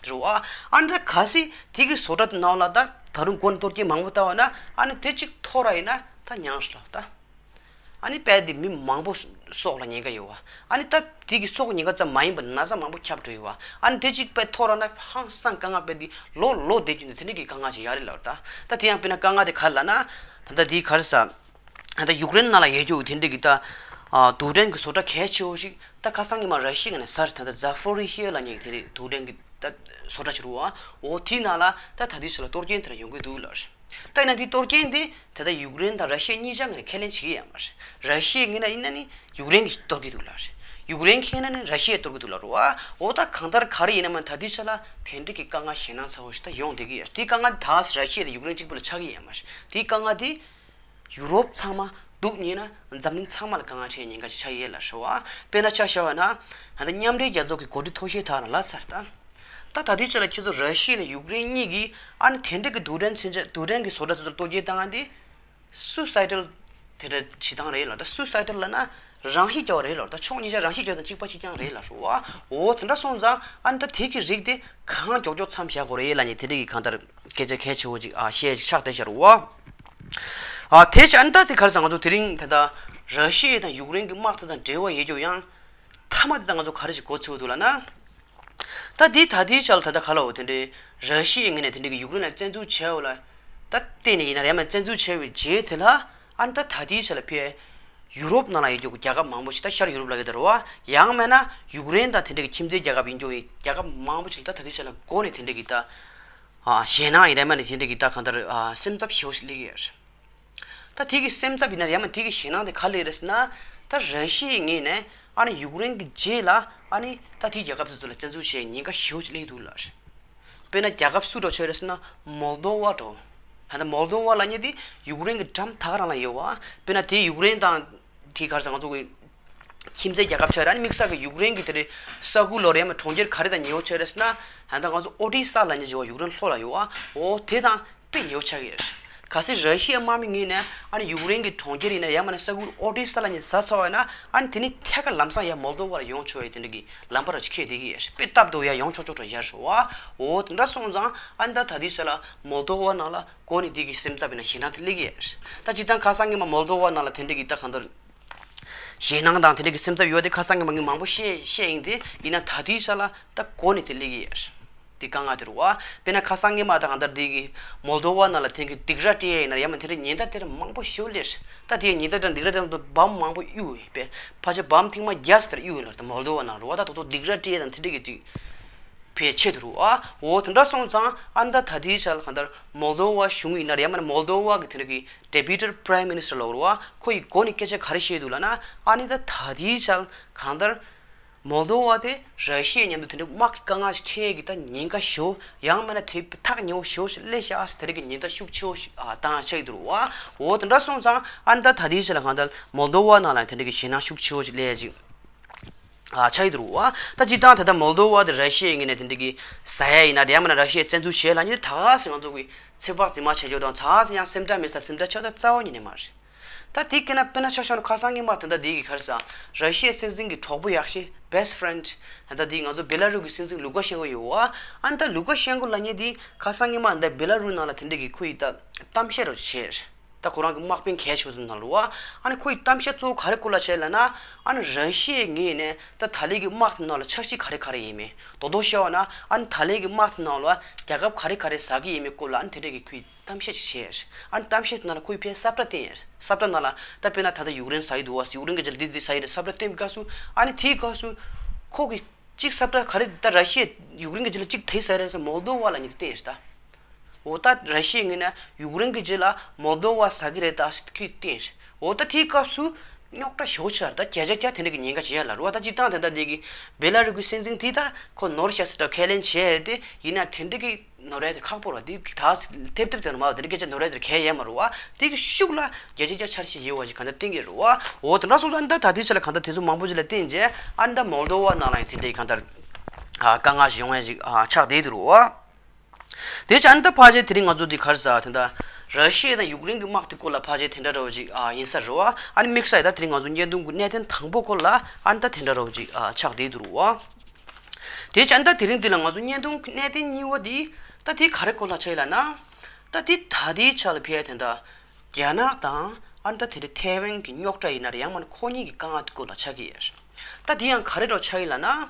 བ། ཨ་ནི་ད་གལ་སྲིད་དེ་གི་བཟོ་གྲྭ་དེ་ནང་ལ་ད་ད་རུང་མགོ་ནས་གཏོར་སྐྱོན་མང་པོ་བཏང་བ་ན་ཨ་ནི་དེ་གཅིག་འཐོར་བ་ཡིན་ན་ད་མྱངས་ཤག་ད། ཨ་ནི་རྦད་དེ་མི་མང་པོ་སྲོག་ལ་ཉེན་ཁ་ཡོད་བ། ཨ་ནི་ད་དེ་གི་སྲོག་ཉེན་ཁ་ཙམ་མ་ཡིན་པར་ན་ཚ་མང་པོ་ཁྱབ་འགྲོ་ཡོད་བ། ཨ་ནི་དེ་གཅིག་དཔེ་འཐོར་བ་ན་ཧང་སང་དཀའ་ངལ་རྦད་དེ་ལོ་ལོ་བསྡད་རྒྱུ་ནི་དེ་འདྲ་གི་དཀའ་ངལ་ཅིག་ཡོད་རེད་ལབ་ད། ད་དེ་ཡང་དཔེར་ན་དཀའ་ངལ་དེ་ག་རེ་ལབ་ན། ད་ལྟ་དེ་ག་རེ་ཟ། ད་ལྟ་ཡུཀ་རེན་ནང་ལ་ཡོད་རྒྱུ་དེ་འདྲ་གི་ད། རྡུལ་ཕྲན་གྱི་བཟོ་གྲྭ་གལ་ཆེ་བོ་ཞིག་ ད་ཁ་སང་གི་མ་ར་ཤི་ཡ་ནས་ཟར་ད་ལྟ་ཛ་ཕོ་རི་ཤི་ཡ་ལབ་མཁན་གྱི་དེ་རིང་རྡུལ་ཕྲན་གྱི་ད་བཟོ་གྲྭ་ཅིག་རེད་བ། འོ་དེའི་ནང་ལ་ད་ད་ལྟའི་ཆ་ལ་གཏོར་སྐྱོན་དེ་འདྲ་ཡོང་གི་འདུག་ལབ། ད་ཡིན་ན་དེ་གཏོར་སྐྱོན་དེ་ད་ལྟ་ཡུཀ་རེན་དང་ར་ཤི་ཡ་གཉིས་ཆ་ངོས་ནས་ཁས་ལེན་བྱེད་ཀྱི་ཡོད་མ་རེད། ར་ཤི་ཡ་ངོས་ནས་ཡིན་ན་ནི་ཡུཀ་རེན་གྱིས་གཏོར་གྱི་འདུག་ལབ་རེད། ཡུཀ་རེན་གྱིས་ཡིན་ན་ནི་ར་ཤི་ཡས་གཏོར་གྱི་འདུག་ལབ་རེད་བ། འོ་ད་གང་ལྟར་ག་རེ་ཡིན་ན་མ་ད་ལྟའི་ཆ་ལ་དེ་འདྲ་གི་དཀའ་ངལ་ཞེད་སྣང་ཚ་བོ་ཞིག་ད་ཡོང་བསྡད་ཀྱི་ཡོད་རེད། དེ་དཀའ་ངལ་ད་ར་ཤི་ཡ་དང་ཡུཀ་རེན་གཅིག་པུ་ལ་ཆགས་ཀྱི་ཡོད་མ་རེད། དེ་དཀའ་ངལ་དེ་ཡུ་རོབ་ཚང་མ་འདུག་ཉིན་ན་འཛམ་གླིང་ཚང་མ་ལ་དཀའ་ངལ་འཕྲད་ཉེན་ཁ་ཅིག་ཆགས་ཡོད་ལབ་ཞུ་བ། དཔེར་ན་ཆ་བཞག་པ་ན་ད་ལྟ་མཉམ་འབྲེལ་རྒྱལ་ཚོགས་ཀྱི་གོ་སྒྲིག་ཐོ་བཤད་དག་ལ་ལབ་ཚར་ད། ད་ད་ལྟའི་ཆ་ལ་ཁྱེད་ཚོ་ར་ཤི་ཡ་ནས་ཡུཀ་རེན་གཉིས་ཀྱིས་ཨ་ནི་དེ་འདྲ་གི་རྡུལ་ཕྲན་མཚོན་ཆ་རྡུལ་ཕྲན་གྱི་བཟོ་གྲྭ་དེ་ཚོར་གཏོར་སྐྱོན་བཏང་ཡ་དེ་སུའི་སའི་ཌལ་དེ་འདྲ་བྱེད་སྟངས་རེད་ལ། ད་སུའི་སའི་ཌལ་ལབ་ན་རང་ཤི་རྒྱག་པ་རེད་ལ། ད་ཕྱོགས་གཉིས་ཆ་རང་ཤི་རྒྱག་དང་གཅིག་པ་གཅིག་རྐྱང་རེད་ལ་ཞུ་བ། འོ་དེ་འདྲ་སོང་ཙང་ཨ་ནི་ད་དེ་གི་རིགས་དེ་གང་མགྱོགས་མགྱོགས་མཚམས་བཞག་དགོས་རེད་ལབ་ནས་དེ་འདྲ་གི་གང་ལྟར་སྐད་ཆ་གལ་ཆེ་བོ་ཅིག་ཨ་བཤད་ཆགས་བསྡད་ཤག་རེད་བ། ཨ་དེ་བྱས་ཨ་ནི་ད་དེ་ག་རེ་ཟེར། ང་ཚོ་དེ་རིང་ད་ལྟ་ར་ཤི་ཡ་དང་ཡུཀ་རེན་གྱི་དམག་དེ་དང་འབྲེལ་བ་ཡོད་རྒྱུ་ཡང་མཐའ་མ་དེ་ད་ང་ཚོ་ག་རེ་ཞིག་གོ་ཚོད་འདུག་ལབ་ན། ད་དེ་ད་ལྟའི་ཆ་ལ་ད་ལྟ་ག་ལ་འོ་དེ་འདྲའི་ར་ཤི་ཡའི་ངོས་ནས་དེ་འདྲའི་གི་ཡུཀ་རེན་ལ་བཙན་འཛུལ་བྱས་འོ་ལ། ད་བལྟས་ནས་ཡིན་ན་རེ་མ་བཙན་འཛུལ་བྱས་པའི་རྗེས་དེ་ལ་ཨ་ནི་ད་ད་ལྟའི་ཆ་ལ་ཕེ་ཡུ་རོབ་ནང་ལ་ཡོད་རྒྱུ་གི་རྒྱལ་ཁབ་མང་པོ་ཞིག་ད་ཤར་ཡུ་རོབ་ལ་ཡོད་ད་རེད་བ། ཡང་མིན་ན་ཡུཀ་རེན་དང་དེ་འདྲའི་གི་ཁྱིམ་མཚེས་རྒྱལ་ཁབ་ཡིན་རྒྱུ་གི་རྒྱལ་ཁབ་མང་པོ་ཞིག་ད་ད་ལྟའི་ཆ་ལ་འགོ་ནས་དེ་འདྲའི་གི་ད་ཨ་ཞེད་སྣང་ཡིན་རེ་མ་ནས་དེ་འདྲའི་གི་ད་གང་ལྟར་ཨ་སེམས་འཚབ་ཞེ་པོ་ཞིག་སླེབས་ཀྱི་ཡོད་རེད། ད་དེ་གི་སེམས་འཚབ་ཡིན་ན་ཡང་མ་དེ་གི་ཞེད་སྣང་དེ་ག་ལེ་རེད་ཟེར་ན། ད་ར་ཤི་ཡའི་ངོས་ནས་ཨ་ནི་ཡུཀ་རེན་གྱི་རྗེས་ལ་ཨ་ནི་ད་དེའི་རྒྱལ་ཁབ་དེ་ཚོ་ལ་བཙན་འཛུལ་བྱས་ཉེན་ཁ་ཞེ་པོ་ཅིག་སླེབས་འདུག་ལ། དཔེར་ན་རྒྱལ་ཁབ་སུ་འདྲ་ཆགས་རེད་ཟེར་ན་མོལ་དོ་བ་འདྲ། ད་ལྟ་མོལ་དོ་བ་ལབ་མཁན་དེ་ཡུཀ་རེན་གྱི་འགྲམ་ད་ག་རང་ལ་ཡོད་བ། དཔེར་ན་དེ་ཡུཀ་རེན་དང་དེ་ག་རེ་ཟེར་ང་ཚོ་གི་ཁྱིམ་མཚེས་རྒྱལ་ཁབ་ཆགས་རེད། ཨ་ནི་དམིགས་བསལ་གྱི་ཡུཀ་རེན་གྱི་དེ་རེད་ས་ཁུལ་ལོ་རེ་མ་གྲོང་ཁྱེར་ག་རེ་དང་ཉེ་བོ་ཆགས་རེད་ཟེར་ན། ད་ལྟ་ང་ཚོ་ཨོ་ཌི་ས་ལབ་མཁན་ཅིག་ཡོད་བ། ཡུཀ་རེན་ལྷོ་ལ་ཡོད་བ། འོ་དེ་དང་དཔེ་ཉེ་བོ་ཆགས་ཀྱི་རེད། གལ་སྲིད་ར་ཤི་ཡའི་དམག་མི་ངོས་ནས་ཨ་ནི་ཡུཀ་རེན་གྱི་གྲོང་ཁྱེར་ཡིན་ན་ཡང་མིན་ན་ས་ཁུལ་ཨོ་ཌི་ས་ལབ་མཁན་ཟ་ཚར་བ་ཡིན་ན། ཨ་ནི་དེ་ནི་ཐད་ཀར་ལམ་སང་ཡར་མོལ་དོ་བ་ལ་ཡོང་ཆོག་ཡ་དེ་འདྲ་གི་ལམ་བར་ཅིག་འཁེལ་བསྡད་ཀྱི་ཡོད་རེད། དཔེ་སྟབས་བདེ་བོ་ཡར་ཡོང་ཆོག་ཆོག་འདྲ་ཡོད་རེད་བ། འོ་དེ་འདྲ་སོང་ཙང་ཨ་ནི་ད་ད་ལྟའི་ཆ་ལ་མོལ་དོ་བ་ནང་ལ་འགོ་ནས་དེ་གི་སེམས་འཚབ་ཡིན་ན་ཞེད་སྣང་དེ་སླེབས་ཀྱི་ཡོད་རེད། ད་སྤྱིར་བཏང་ཁ་སང་ངས་མ་མོལ་དོ་བ་ནང་ལ་དེ་འདྲ་གི་ད་གང་ལྟར་ཞེད་སྣང་དང་དེ་འདྲ་གི་སེམས་འཚབ་ཡོད་དེ་ཁ་སང་གི་མ་ངས་མང་པོ་བཤད་བཤད་ཡིན་ཏེ། ཡིན་ན་ད་ལྟའི་ཆ་ལ་ད་གོ་ནས་དེ་སླེབས་ཀྱི་ཡོད་རེད། དེ་དཀའ་ངལ་དེ་རེད་བ། དཔེར་ན་ཁ་སང་ངས་མ་ད་གང་ལྟར་དེ་གི་མོལ་དོ་བ་ནང་ལ་དེང་གི་སྡིགས་ར་སྤྲད་ཡ་ཡིན་ན་ཡང་མ་དེ་འདྲ་ཉེན་བརྡ་དེ་འདྲ་མང་པོ་ཞེ་པོ་སླེབས་རེད། ད་དེ་ཉེན་བརྡ་དང་སྡིགས་ར་དེ་ཚོ་འབུམ་མང་པོ་གཡུག་བས། ཕལ་ཆེར་འབུམ་ཐེངས་མ་བརྒྱ་ཙམ་དེ་འདྲ་གཡུག་ཡོད་ལ། ད་མོལ་དོ་བ་ནང་རེད་བ། ད་དོ་དོ་སྡིགས་ར་སྤྲད་ཡ་དང་དེ་འདྲ་གི་ཅིག་ཕལ་ཆེར་དེ་རེད་བ། འོ་དེ་འདྲ་སོང་ཙང་ཨ་ནི་ད་ད་ལྟའི་ཆ་ལ་གང་ལྟར་མོལ་དོ་བ་གཞུང་ཡིན་ན་རེད་མ་ནི་མོལ་དོ་བ་གི་དེ་འདྲ་གི་ཌེ་པུ་ཊི་པ་རའི་མི་ནི་སི་ཊར་ལབ་རེད་བ། ཁོ་ཡི་སྒོ་ནས་སྐད་ཆ་ག་རེ་བཤད་འདུག་ལབ་ན། ཨ་ནི་ད་ད་ལྟའི་ཆ་ལ་གང་ལྟར་མོལ་དོ་བ་དེ་ར་ཤི་ཡའི་མཉམ་དུ་དེ་འདྲ་དམག་གི་དཀའ་ངལ་ཞིག་འཕྲད་ཀྱི་ད་ཉེན་ཁ་ཞེ་པོ། ཡང་མིན་ན་དེ་ཐག་ཉེ་བོ་ཞེ་པོ་ཞིག་སླེབས་ཤག་ཟེར་དེ་འདྲ་གི་ཉེན་བརྡ་ཤུགས་ཆེ་བོ་ཞིག་ཨ་བཏང་ཆགས་ཀྱི་འདུག་རེད་བ། འོ་དེ་འདྲ་སོང་ཙང་ཨ་ནི་ད་ད་ལྟའི་ཆ་ལ་གང་ལྟར་མོལ་དོ་བ་ནང་ལ་དེ་འདྲ་གི་ཞེད་སྣང་ཤུགས་ཆེ་བོ་ཞིག་སླེབས་ཡ་ཅིག་ཨ་ཆགས་ཀྱི་འདུག་རེད་བ། ད་སྤྱིར་བཏང་ད་ལྟ་མོལ་དོ་བ་དེ་ར་ཤི་ཡའི་ངོས་ནས་དེ་འདྲ་གི་ཟ་ཡ་ཡིན་ན་རེད་མིན་ན་ར་ཤི་ཡས་བཙན་འཛུལ་བྱས་ལབ་མཁན་དེ་ད་ག་སེ་ང་ཚོ་གི་ཚེ་དཔག་འཛིན་མ་བྱེད་རྒྱུ་དང་ད་ག་སེ་ཡང་སེམས་ཁྲལ་མེད་ས་སེམས་ཁྲལ་ཆགས་ཐབས་རྩ་བ་ཉིད་ནས་མ་རེད། ད་དེ་སྐད་ན་དཔེར་ན་ཆ་བཞག་ན་ཁ་སང་ངས་མ་ད་ལྟ་དེ་གི་ག་རེ་ཟ། ར་ཤི་ཡའི་སྲིད་འཛིན་གྱི་གྲོགས་པོ་ཡག་ཤོས་best friend། ད་ལྟ་དེ་ང་ཚོ་བེ་ལ་རུ་གི་སྲིད་འཛིན་ལུ་ཀ་ཤེན་ཀོ་ཡོད་བ། ཨ་ནི་ད་ལུ་ཀ་ཤེན་ཀོ་ལབ་མཁན་དེ་ཁ་སང་ངས་མ་ད་བེ་ལ་རུ་ནང་ལ་དེ་འདྲ་གི་ཁོ་ཡི་ད་གཏམ་བཤད་རོགས་བྱས། ད་ཁོ་རང་གི་དམག་དཔོན་གལ་ཆེ་ཤོས་ནང་ལ་བ། ཨ་ནི་ཁོ་ཡི་གཏམ་བཤད་གཙོ་བོ་ག་རེ་སྐོར་ལ་བྱས་ལབ་ན། ཨ་ནི་ར་ཤི་ཡའི་ངོས་ནས་ད་ད་ལན་གྱི་དམག་དེ་ནང་ལ་འཆར་གཞི་ག་རེ་ག་རེ་ཡིན་མིན། རྡོག་རྡོག་བཤད་པ་ན་ཨ་ནི་ད་ལན་གྱི་དམག་དེ་ནང་ལ་རྒྱལ་ཁབ་ག་རེ་ག་རེ་ཟ་གི་ཡིན་མིན་སྐོར་ལ་ཨ་ནི་དེ་འདྲ་གི་ཁོ་ཡི་གཏམ་བཤད་ཅིག་བྱས། ཨ་ནི་གཏམ་བཤད་དེ་ནང་ལ་ཁོས་ཕར་ས་བཀྲ་བསྟན་ཡོད། ས་བཀྲ་ནང་ལ་ད་དཔེར་ན་ད་ལྟ་ཡུཀ་རེན་ཟ་ཡི་འདུག་བ། ཡུཀ་རེན་གྱི་རྗེས་ལ་འདི་འདི་ཟ་ཡི་རེད་ས་བཀྲ་བསྟན་པའི་སྐབས་སུ། ཨ་ནི་དེའི་སྐབས་སུ་ཁོ་གིས་གཅིག་ས་བཀྲ་ག་རེ་ད་ར་ཤི་ཡ་ཡུཀ་རེན་གྱི་རྗེས་ལ་གཅིག་དེ་ཟ་ཡི་རེད་ཟེར་མོལ་དོ་བ་ལབ་མཁན་དེ་བསྟན་ཡོད་ད། འོ་ད་ར་ཤི་ཡའི་ངོས་ནས་ཡུཀ་རེན་གྱི་རྗེས་ལ་མོལ་དོ་བ་ཟ་གི་རེད་ད་ཟེར་ཁོས་བསྟན་ཡོད། འོ་ད་དེའི་སྐབས་སུ་རྙོག་དྲ་ཞེ་པོ་ཆགས་རེད། ད་བརྒྱ་ཆ་བརྒྱ་དེ་འདྲ་གི་ཉེན་ཁ་ཞིག་ཡོད་ལབ་རེད་བ། ད་སྤྱིར་བཏང་དེ་འདྲ་དེ་གི་བེ་ལ་རུ་གི་སྲིད་འཛིན་དེ་ད་ཁོ་ནོར་ཤག་ཟེར་འདྲ་ཁས་ལེན་བྱས་རེད་དེ། ཡིན་ན་དེ་འདྲ་གི་ནོར་ཡ་དེ་ཁག་པོ་རེད་བ། དེ་ད་ཐེབས་ཐེབས་དེ་ནོར་མ་བ་དེ་འདྲ་སྐད་ཆ་ནོར་ཡ་དེ་གལ་ཡོད་མ་རེད་བ། དེ་གི་ཤུགས་ལ་བརྒྱ་ཆ་བརྒྱ་འཆར་གཞི་ཡོད་བ་ཞིག་གང་ལྟར་བསྟན་གྱི་རེད་བ། འོ་དེ་འདྲ་སོང་ཙང་ཨ་ནི་ད་ད་ལྟའི་ཆ་ལ་གང་ལྟར་དེ་ཚོ་མང་པོ་ཞིག་ལ་བརྟེན་རྗེས་ཨ་ནི་ད་མོལ་དོ་བ་ནང་ལ་ཡང་དེ་འདྲའི་གང་ལྟར་ཨ་དཀའ་ངལ་ཞིག་ཡོང་ཡ་ཞིག་ཨ་ཆགས་བསྡད་འདུག་རེད་བ། དེ་བྱས་ཨ་ནི་ད་ཕལ་ཆེར་དེ་རིང་ང་ཚོ་འདི་ག་རེ་ཟ་དེ་འདྲ་ར་ཤི་ཡ་དང་ཡུཀ་རེན་གྱི་དམག་དེ་སྐོར་ལ་ཕལ་ཆེར་དེ་འདྲ་འདྲ་བོ་ཅིག་ཨ་ཡིན་ས་རེད་བ། ཨ་ནི་དམིགས་བསལ་ད་དེ་རིང་ང་ཚོ་བརྙན་ཐུང་གི་གནད་དོན་དང་པོ་སྐོར་ལ་ཨ་ནི་ད་དེ་འདྲ་འདྲ་བོ་ཅིག་ཨ་ཆགས་བསྡད་འདུག་རེད་བ། དེ་བྱས་ཨ་ནི་ད་དེ་རིང་འདི་ལ་ང་ཚོ་བརྙན་ཐུང་གི་གནད་དོན་གཉིས་པ་འདི་ད་དེ་ག་རེ་སྐོར་ལ་ཆགས་ཡིན་ལབ་ན། ད་དེ་ད་ལྟའི་ཆ་ལ་ཕལ་ཆེར་དེ་འདྲ་རྒྱ་ནག་དང་ཨ་ནི་ད་དེ་འདྲ་ཐའེ་ཝན་གྱི་རྙོག་དྲ་ཡིན་ན་རེད། ཡང་མིན་ན་ཁོ་གཉིས་ཀྱི་དཀའ་ངལ་དེ་སྐོར་ལ་ཆགས་ཀྱི་ཡོད་རེད། ད་དེ་ཡང་ག་རེ་འདྲ་ཆགས་ཡིན་ལབ་ན།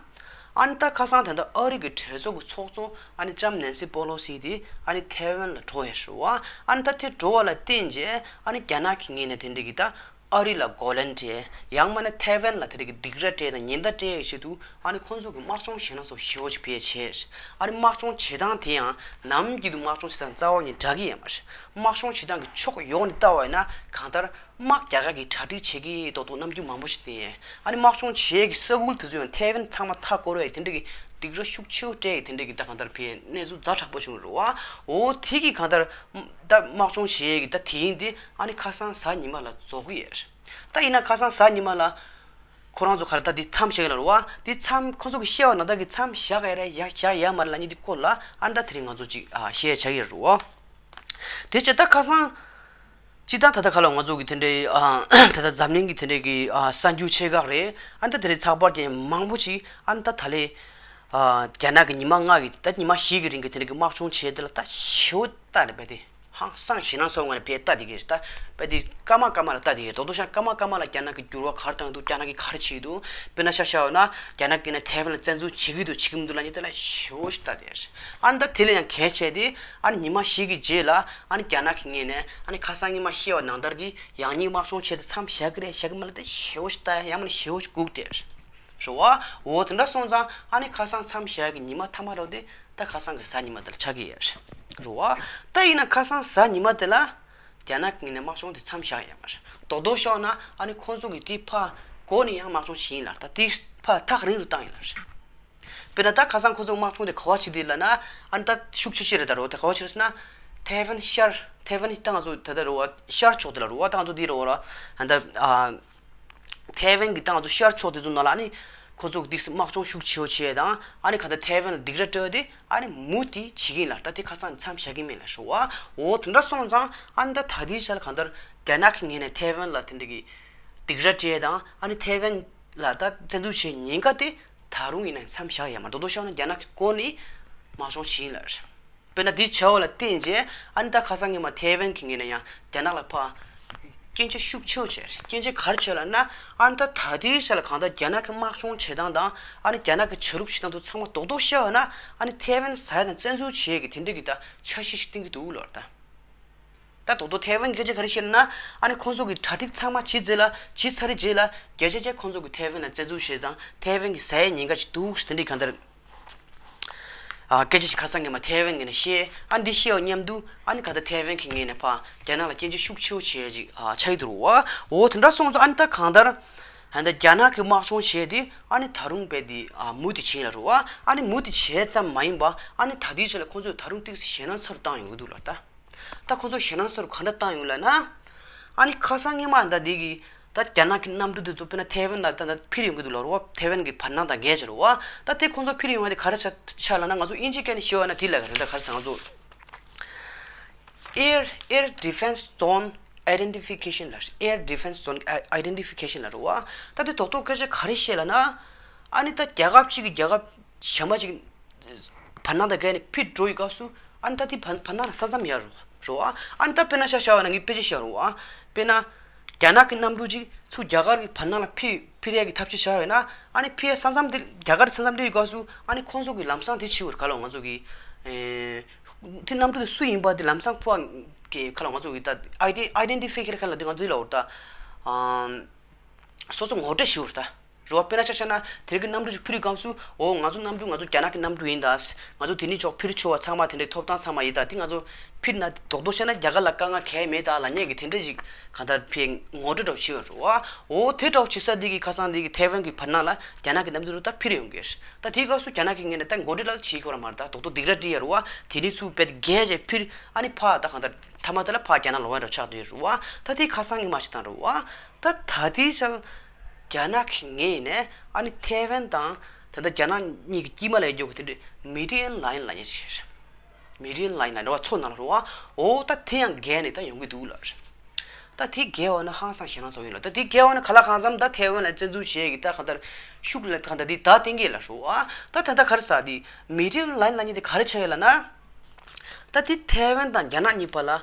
ཨ་ནི་ད་ཁ་སང་ད་ལྟ་ཨ་རི་གི་གྲོས་ཚོགས་ཀྱི་ཚོགས་གཙོ་ཨ་ནི་ལྕམ་ནན་སི་པོ་ལོ་སི་དེ་ཨ་ནི་ཐའེ་ཝན་ལ་འགྲོ་ཡོད་རེད་བ། ཨ་ནི་ད་དེ་འགྲོ་བ་ལ་བརྟེན་རྗེས་ཨ་ནི་རྒྱ་ནག་གི་ངོས་ནས་དེ་འདྲ་གི་ད་ ཨ་རི་ལ་རྒོལ་ལན་སྤྲད། ཡང་མིན་ན་ཐའེ་ཝན་ལ་དེ་རིགས་ཀྱི་སྡིགས་ར་སྤྲད་དང་ཉེན་བརྡ་སྤྲད་ཡོད་ཆེད་དུ། ཨ་ནི་ཁོང་ཚོ་གི་དམག་སྦྱོང་ཞེད་སྣང་ཚོ་ཞེ་པོ་ཅིག་འཕེལ་བྱས། ཨ་ནི་དམག་སྦྱོང་བྱེད་སྟངས་དེ་ཡང་ནམ་རྒྱུན་དུ་དམག་སྦྱོང་བྱེད་སྟངས་རྩ་བ་ཉིད་འདྲ་གི་ཡོད་མ་རེད། དམག་སྦྱོང་བྱེད་སྟངས་ཀྱི་ཕྱོགས་ཡོངས་ནས་བལྟ་བ་ཡིན་ན། གང་ལྟར་དམག་རྒྱག་ག་གི་གྲ་སྒྲིག་བྱེད་ཀྱི་རྡོག་རྡོག་ནམ་རྒྱུན་མང་པོ་ཞིག་བསྟན་ཡོད། ཨ་ནི་དམག་སྦྱོང་བྱེད་ཀྱི་ས་ཁུལ་དེ་ཚོ་ཡང་ཐའེ་ཝན་ཚང་མ་མཐའ་བསྐོར་བའི་དེ་འདྲ་གི་སྡིགས་ར་ཤུགས་ཆེ་བོ་སྤྲད་ཀྱི་དེ་འདྲ་གི་ད་གང་ལྟར་ཕའི་གནས་ཚུལ་ཛ་དྲག་པོ་བྱུང་རེད་བ། འོ་དེ་གི་གང་ལྟར་ད་དམག་སྦྱོང་བྱེད་ཀྱི་ད་དེ་ཡིན་དེ། ཨ་ནི་ཁ་སང་གཟའ་ཉི་མ་ལ་རྫོགས་ཀྱི་ཡོད་རེད། ད་ཡིན་ན་ཁ་སང་གཟའ་ཉི་མ་ལ་ཁོ་རང་ཚོ་ག་རེ་ད་འདི་མཚམས་བཞག་གི་ལ་རེད་བ། འདི་མཚམས་ཁོ་ཚོ་གི་བཤད་པ་ནང་ལྟར་གི་མཚམས་བཞག་གི་རེད་ཡ་བཞག་ཡ་མ་རེད་ལབ་མཁན་འདི་སྐོར་ལ། ཨ་ནི་ད་དེ་རིང་ང་ཚོ་ཅིག་ཨ་བཤད་བྱ་གི་རེད་བ། དེ་བྱས་ད་ཁ་སང་སྤྱི་བཏང་ད་ལྟ་ག་ལ་ང་ཚོ་གི་དེ་འདྲའི་ཨ་ད་ལྟ་འཛམ་གླིང་གི་དེ་འདྲའི་གི་ཨ་གསར་འགྱུར་ཆེ་ཁག་རེད། ཨ་ནི་ད་དེ་རིང་ཚགས་པར་ཅན་མང་པོ་ཅིག་ཨ་ནི་ད་ད་ལས་ཨ་རྒྱ་ནག་གི་ཉི་མ་ལྔ་གི་ད་ཉི་མ་བཞི་གི་རིང་གི་དེ་འདྲའི་གི་དམག་སྦྱོང་བྱས་དེ་ལ་ད་ཞེ་པོ་ལྟ་རེད་པས་དེ། ཧང་སང་ཞེད་སྣང་ཚ་བོ་ངོས་ནས་ཕར་ལྟ་བསྡད་ཀྱི་རེད། ད་དཔེ་དེ་སྐར་མ་སྐར་མ་ལ་ལྟ་བསྡད་ཀྱི་རེད། རྡོག་རྡོག་ཤ་སྐར་མ་སྐར་མ་ལ་རྒྱ་ནག་གི་འགྱུར་བ་ག་རེ་བཏང་འདུག་རྒྱ་ནག་གིས་ག་རེ་བྱེད་ཀྱི་འདུག་དཔེར་ན་ཆ་བཞག་ཡོད་ན་རྒྱ་ནག་གིས་ནས་ཐའེ་ཝན་ལ་བཙན་འཛུལ་བྱེད་ཀྱི་འདུག་བྱེད་ཀྱི་མི་འདུག་ལབ་མཁན་དེ་ལ་ཞེ་པོ་ཞིག་ལྟ་བསྡད་ཡོད་རེད། ཨ་ནི་ད་དེ་ལས་ཡང་གལ་ཆེ་དེ། ཨ་ནི་ཉི་མ་བཞི་གི་རྗེས་ལ་ཨ་ནི་རྒྱ་ནག་གི་ངོས་ནས་ཨ་ནི་ཁ་སང་ཉི་མ་བཤད་པ་ནང་ལྟར་གྱི་ཡང་སྙིང་དམག་སྦྱོང་བྱེད་དུ་མཚམས་བཞག་གི་རེད་བཞག་གི་མ་རེད་ད་ཞེ་པོ་ཞིག་ལྟ་ཡང་མིན་ན་ཞེ་པོ་ཞིག་སྒུག་བསྡད་རེད། རེད་བ། འོ་དེ་འདྲ་སོང་ཙང་ཨ་ནི་ཁ་སང་མཚམས་བཞག་གི་ཉི་མ་མཐའ་མ་རོ་དེ་ད་ཁ་སང་གི་གཟའ་ཉི་མ་དེ་ལ་ཆགས་ཀྱི་ཡོད་རེད། རེད་བ། ད་ཡིན་ན་ཁ་སང་གཟའ་ཉི་མ་དེ་ལ་རྒྱ་ནག་གི་ངོས་ནས་དམག་སྦྱོང་དེ་མཚམས་བཞག་ཡོད་མ་རེད། རྡོག་རྡོག་ཤོག་ན་ཨ་ནི་ཁོང་ཚོ་གི་དེ་ཕར་འགོ་ནས་ཡང་དམག་སྦྱོང་བྱེད་ཡིན་ལ་ད་དེ་ཕར་ཐག་རིང་རུ་བཏང་ཡིན་ལ་རེད། དཔེར་ན་ད་ཁ་སང་ཁོང་ཚོ་དམག་སྦྱོང་དེ་ག་བ་བྱེད་དེ་ལ་ན། ཨ་ནི་ད་ཤུགས་ཆེ་ཤོས་རེད་ད་རོ་དེ་ག་བ་བྱེད་རེད་ཟེར་ན། ཐའེ་ཝན་ཤར་ཐའེ་ཝན་ད་ང་ཚོ་ད་ལྟ་རོ་བ་ཤར་ཕྱོགས་དེ་ལ་རོ་བ་ད་ང་ཚོ་འདི་རོ་བ་ལ་ཨ་ད་ཨ། ཐའེ་ཝན་གྱི་ཏང་ཚོ་ཤར་ཕྱོགས་དེ་ཚོ་ནང་ལ་ཨ་ནི་ཁོ་ཚོ་གི་དམག་སྦྱོང་ཤུགས་ཆེ་བོ་བྱས་དང་ཨ་ནི་གང་ལྟར་ཐའེ་ཝན་ལ་སྡིགས་ར་སྤྲོད་དེ་ཨ་ནི་མུ་མཐུད་བྱེད་ཀྱི་ཡིན་ལ་ད་དེ་ཁ་སང་མཚམས་བཞག་གི་མེད་ལ་ཞུ་བ། འོ་དེ་འདྲ་སོང་ཙང་ཨ་ནི་ད་ད་ལྟའི་ཆར་གང་ལྟར་རྒྱ་ནག་གི་ངོས་ནས་ཐའེ་ཝན་ལ་དེ་འདྲ་གི་སྡིགས་ར་སྤྲད་དང་ཨ་ནི་ཐའེ་ཝན་ལ་ད་བཙན་འཛུལ་བྱེད་ཉེན་ཁ་དེ་ད་རུང་ཡིན་ན་མཚམས་བཞག་ཡ་མ་རྡོག་རྡོག་བཤད་ན་རྒྱ་ནག་གི་སྐོར་ནས་དམག་སྦྱོང་བྱེད་ཡིན་ལ། དཔེར་ན་འདི་བྱ་བ་ལ་བརྟེན་རྗེས་ཨ་ནི་ད་ཁ་སང་ཉི་མ་ཐའེ་ཝན་གྱི་ངོས་ནས་ཡང་རྒྱ་ནག་ལ་ཕར་སྐྱོན་བརྗོད་ཤུགས་ཆེ་བོ་བྱས། སྐྱོན་བརྗོད་ག་རེ་བྱས་ལབ་ན་ཨ་ནི་ད་ད་ལྟའི་ཆ་ལ་གང་ལྟར་རྒྱ་ནག་གི་དམག་སྦྱོང་བྱེད་སྟངས་དང་ཨ་ནི་རྒྱ་ནག་གི་བྱ་ལུགས་བྱེད་སྟངས་དེ་ཚང་མ་རྡོག་རྡོག་བཤད་པ་ན་ཨ་ནི་ཐའེ་ཝན་ཟ་ཡ་དང་བཙན་འཛུལ་བྱེད་ཡ་གི་དེ་འདྲ་གི་ད་འཆར་གཞི་ཞིག་བཏིང་གི་འདུག་ལོ་ད། ད་རྡོག་རྡོག་ཐའེ་ཝན་སྐད་ཆ་ག་རེ་བཤད་ན་ཨ་ནི་ཁོང་ཚོ་གི་གྲ་སྒྲིག་ཚང་མ་བྱས་ཚེ་ལ་བྱས་ཚར་རྗེས་ལ་བརྒྱ་ཆ་བརྒྱ་ཁོང་ཚོ་གི་ཐའེ་ཝན་ལ་བཙན་འཛུལ་བྱས་ཙང་ཐའེ་ཝན་གི་ཟ་ཡ་ཉེན་ཁ་ཅིག་འདུག་དེ་འདྲའི་གང་ལྟར། ཨ་སྐད་ཆ་ཞིག་ཁ་སང་ཉི་མ་ཐའེ་ཝན་གི་ནས་བཤད། ཨ་འདི་བཤད་པ་མཉམ་དུ་ཨ་ནི་ག་ད་ཐའེ་ཝན་གི་ངོས་ནས་ཕར་རྒྱ་ནག་ལ་སྐྱོན་བརྗོད་ཤུགས་ཆེ་བོ་བྱས་ཅིག་ཨ་ཆགས་ཀྱི་འདུག་རོ། འོ་དེ་འདྲ་སོང་ཙང་ཨ་ནི་ད་གང་ལྟར་ཨ་ནི་ད་རྒྱ་ནག་གི་དམག་སྦྱོང་བྱས་ཏེ་ཨ་ནི་ད་རུང་རྦད་དེ་ཨ་མུ་མཐུད་བྱེད་ཡིན་ལ་རོ། ཨ་ནི་མུ་མཐུད་བྱས་ཙམ་མ་ཡིན་པ་ཨ་ནི་ད་ལྟའི་ཆ་ལ་ཁོང་ཚོས་ད་རུང་ཏོག་ཙམ་ཞེད་སྣང་ཚ་རུ་བཏང་ཡོང་གི་འདུག་ལ་ད། ད་ཁོ་ཚོ་ཞེད་སྣང་ཚ་རུ་ག་འདྲ་བཏང་ཡོང་ལབ་ན། ཨ་ནི་ཁ་སང་སྔོན་མ་ད་འདི་གི་ད་རྒྱ་ནག་གི་གནམ་གྲུ་འདི་ཚོ་དཔེར་ན་ཐའེ་ཝན་ལ་ད་ད་འཕུར་ཡོང་གི་འདུག་ལབ་རོ། ཐའེ་ཝན་གི་བར་སྣང་དང་འགལ་ཆེ་རོ། ད་དེ་ཁོ་ཚོ་འཕུར་ཡོང་བ་དེ་ག་རེ་ཆགས་ཆགས་ལབ་ན་ང་ཚོ་དབྱིན་ཇི་སྐད་ནས་ཞུ་བ་ན་དེ་ལ་ག་རེ་ད་ག་རེ་ཟེར་ང་ཚོ་Air Air Defense Zone Identification ལབ། Air Defense Zone Identification ལབ་རོ། ད་དེ་རྡོག་རྡོག་སྐད་ཆ་ག་རེ་བཤད་ལབ་ན། ཨ་ནི་ད་རྒྱལ་ཁབ་གཅིག་གི་རྒྱལ་ཁབ་གཞན་པ་གཅིག་བར་སྣང་དང་འགལ་ནས་འཕུར་འགྲོ་ཡི་སྐབས་སུ་ཨ་ནི་ད་དེ་བར་བར་སྣང་ལ་ས་མཚམས་ཡོད་རེད་བ། ཨ་ནི་ད་དཔེར་ན་ཤ་ཤ་བ་ན་ངས་དཔེ་ཆ་བཤད་རེད་བ། དཔེར་ན་རྒྱ་ནག་གི་གནམ་གྲུ་གཅིག་ཚུར་རྒྱ་གར་གྱི་བར་སྣང་ལ་འཕུར་འཕུར་ཡས་ཀྱི་ཐབས་ཤེས་བྱས་ཡོད་ན་ཨ་ནི་འཕུར་ཡས་ས་མཚམས་དེ་རྒྱ་གར་གྱི་ས་མཚམས་དེ་ཡོད་སྐབས་སུ་ཨ་ནི་ཁོང་ཚོ་གི་ལམ་སང་དེ་བྱེད་དགོས་རེད། ག་ལ་ང་ཚོ་གི་ཨེ་དེ་གནམ་གྲུ་དེ་སུ་ཡིན་པ་དེ་ལམ་སང་ཕོ་བ་གི་ག་ལ་ང་ཚོ་གི་ད་ཨའི་ཌེན་ཊི་ཕི་ཀེ་ཊི་ག་ལ་དེ་ང་ཚོ་ཡིན་ལ་འོ་ད་ཨམ། སོ་སོ་ངོ་སྤྲོད་ཞུ་བར་ད། རེད་བ། དཔེར་ན་ཆ་བཞག་ན་དེ་རིང་གི་གནམ་གྲུ་ཞིག་འཕུར་བའི་སྐབས་སུ་འོ་ང་ཚོ་གནམ་གྲུ་ང་ཚོ་རྒྱ་ནག་གི་གནམ་གྲུ་ཡིན་ད། ང་ཚོ་དེ་ནས་ཕྱོགས་འཕུར་ཆོག་པ་ཚང་མ་དེ་འདྲའི་ཐོབ་ཐང་ཚང་མ་ཡིན་ད། དེ་ང་ཚོ་འཕུར་ན་རྡོག་རྡོག་བཤད་ན་རྒྱ་གར་ལ་དཀའ་ངལ་གང་ཡང་མེད་ད་ལབ་མཁན་གྱི་དེ་འདྲ་ཞིག་གང་ལྟར་ཕའི་ངོ་སྤྲོད་འདྲ་བོ་བྱེད་པ་རེད་བ། འོ་དེ་འདྲ་བོ་བྱེད་ས་དེ་གི་ཁ་སང་དེ་གི་ཐའེ་ཝན་གྱི་བར་སྣང་ལ་རྒྱ་ནག་གི་གནམ་གྲུ་ད་འཕུར་ཡོང་གི་རེད། ད་དེའི་སྐབས་སུ་རྒྱ་ནག་གི་ངོས་ནས་ད་ངོ་སྤྲོད་ལ་བྱེད་དགོས་ར་མ་རེད། ད་རྡོག་རྡོག་སྡིགས་ར་སྤྲད་ཡ་རེད་བ། དེ་ནས་ཚུར་རྦད་དེ་རྒྱལ་བྱས་འཕུར་ཨ་ནི་ཕར་ད་གང་ལྟར་མཐའ་མ་དེ་ལ་ཕར་རྒྱ་ནག་ལོག་ཡ་འདྲ་བོ་ཆགས་བསྡད་ཡོད་རེད་བ། ད་དེ་ཁ་སང་གི་མ་ཞིག་དང་རེད་བ། ད་ད་ལྟའི་ཆར་རྒྱ་ནག་གི་ངོས་ནས་ཨ་ནི་ཐའེ་ཝན་དང་ད་ལྟ་རྒྱ་ནག་གཉིས་ཀྱི་དཀྱིལ་མ་ལ་ཡོད་རྒྱུ་གི་དེ་འདྲའི་མི་ཌི་ཡན་ལའིན་ལབ་མཁན་ཞིག་རེད། མི་ཌི་ཡན་ལའིན་ལབ་རེད་བ། མཚོ་ནང་ལ་རེད་བ། འོ་ད་དེ་ཡང་བརྒལ་ནས་ད་ཡོང་གི་འདུག་ལབ་རེད། ད་དེ་བརྒལ་བ་ན་ཧང་སང་ཞེད་སྣང་ཚ་བོ་ཡིན་ལ། ད་དེ་བརྒལ་བ་ན་ག་ལ་གང་འཚམ་ད་ཐའེ་ཝན་ལ་བཙན་འཛུལ་བྱེད་ཀྱི་ད་གང་ལྟར་ཤུགས་ལ་གང་ལྟར་དེ་ད་གཏན་འཁེལ་ལ་རེད་བ། ད་ད་ལྟ་ག་རེ་ཟེར་དེ་མི་ཌི་ཡན་ལའིན་ལབ་མཁན་དེ་ག་རེ་ཆགས་ཡོད་ལབ་ན། ད་དེ་ཐའེ་ཝན་དང་རྒྱ་ནག་གཉིས་བར་ལ་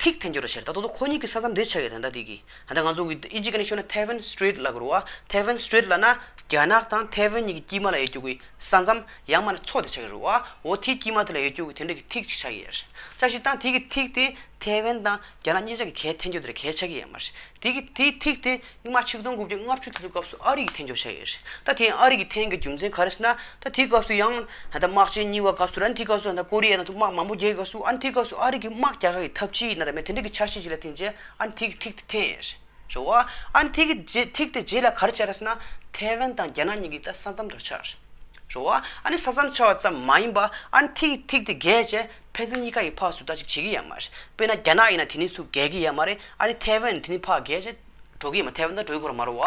ཐིག་འཐེན་རྒྱུ་རེད་ཟེར། ད་དོ་དོ་ཁོ་གཉིས་ཀྱི་ས་མཚམས་དེ་ཆགས་ཡོད་རེད། ད་དེ་གི་ད་ང་ཚོ་གི་དབྱིན་ཇི་སྐད་ནས་ཤོད་ན་ཐའེ་ཝན་སི་ཊེཊ་ལབ་དགོས་རེད་བ། ཐའེ་ཝན་སི་ཊེཊ་ལབ་ན་རྒྱ་ནག་དང་ཐའེ་ཝན་གཉིས་ཀྱི་དཀྱིལ་མ་ལ་ཡོད་རྒྱུ་གི་ས་མཚམས་ཡང་མིན་ན་མཚོ་དེ་ཆགས་ཀྱི་རེད་བ། འོ་དེའི་དཀྱིལ་མ་དེ་ལ་ཡོད་རྒྱུ་གི་དེ་འདྲ་གི་ཐིག་ཅིག་ཆགས་ཀྱི་ཡོད་རེད། ཅག་ཤི་དང་དེ་གི་ཐིག་དེ་ ཐའེ་ཝན་དང་རྒྱ་ནག་གཉིས་ཆ་གི་གལ་འཐེན་རྒྱུ་དེ་རེད། གལ་ཆགས་ཀྱི་ཡོད་མ་རེད། དེ་གི་དེའི་ཐིག་དེ་སྔོན་མ་ཆིག་སྟོང་དགུ་བརྒྱ་ལྔ་བཅུ་དེ་ཚོ་སྐབས་སུ་ཨ་རི་གིས་འཐེན་འགྱོག་བྱས་ཡོད་རེད། ད་དེ་ཨ་རི་གིས་འཐེན་གྱི་རྒྱུ་མཚན་ག་རེ་ཟེར་ན། ད་དེའི་སྐབས་སུ་ཡང་ད་ལྟ་དམག་ཆེན་གཉིས་པ་སྐབས་སུ་ར། དེའི་སྐབས་སུ་ད་ལྟ་ཀོ་རི་ཡ་དང་དམག་མང་པོ་རྒྱག་གི་སྐབས་སུ། ཨ་ནི་དེའི་སྐབས་སུ་ཨ་རི་གིས་དམག་རྒྱག་གི་ཐབས་ཇུས་ཡིན་ན་ར་མེད། དེ་འདྲ་གི་འཆར་གཞི་ཞིག་ལ་བརྟེན་བྱས་ཨ་ནི་ཐིག་ཐིག་དེ་འཐེན་ཡོད་རེད། རེད་བ། ཨ་ནི་ཐིག་གི་རྗེས་ཐིག་དེ་རྗེས་ལ་ག་རེ་བྱས་རེད་ཟེར་ན། ཐའེ་ཝན་དང་རྒྱ་ནག་གཉིས་ཀྱི་ད་ས་མཚམས་དེར་ཆགས་རེད། རེད་བ། ཨ་ནི་ས་མཚམས་ཆགས་པ་ཙམ་མ་ཡིན་པ། ཨ་ནི་ཐིག་ཐིག་དེ་བརྒལ་བྱས་ཕན་ཚུན་གཉིས་ཀ་ཡི་ཕར་ཚུར་ད་ཅིག་བྱེད་ཀྱི་ཡོད་མ་རེད། དཔེར་ན་རྒྱ་ནག་ཡིན་ན་དེ་ནས་ཚུར་བརྒལ་གྱི་ཡོད་མ་རེད། ཨ་ནི་ཐའེ་ཝན་དེ་ནས་ཕར་བརྒལ་བྱས་འགྲོ་གི་ཡོད་མ། ཐའེ་ཝན་ད་འགྲོ་གི་ཡོད་མ་རེད་བ།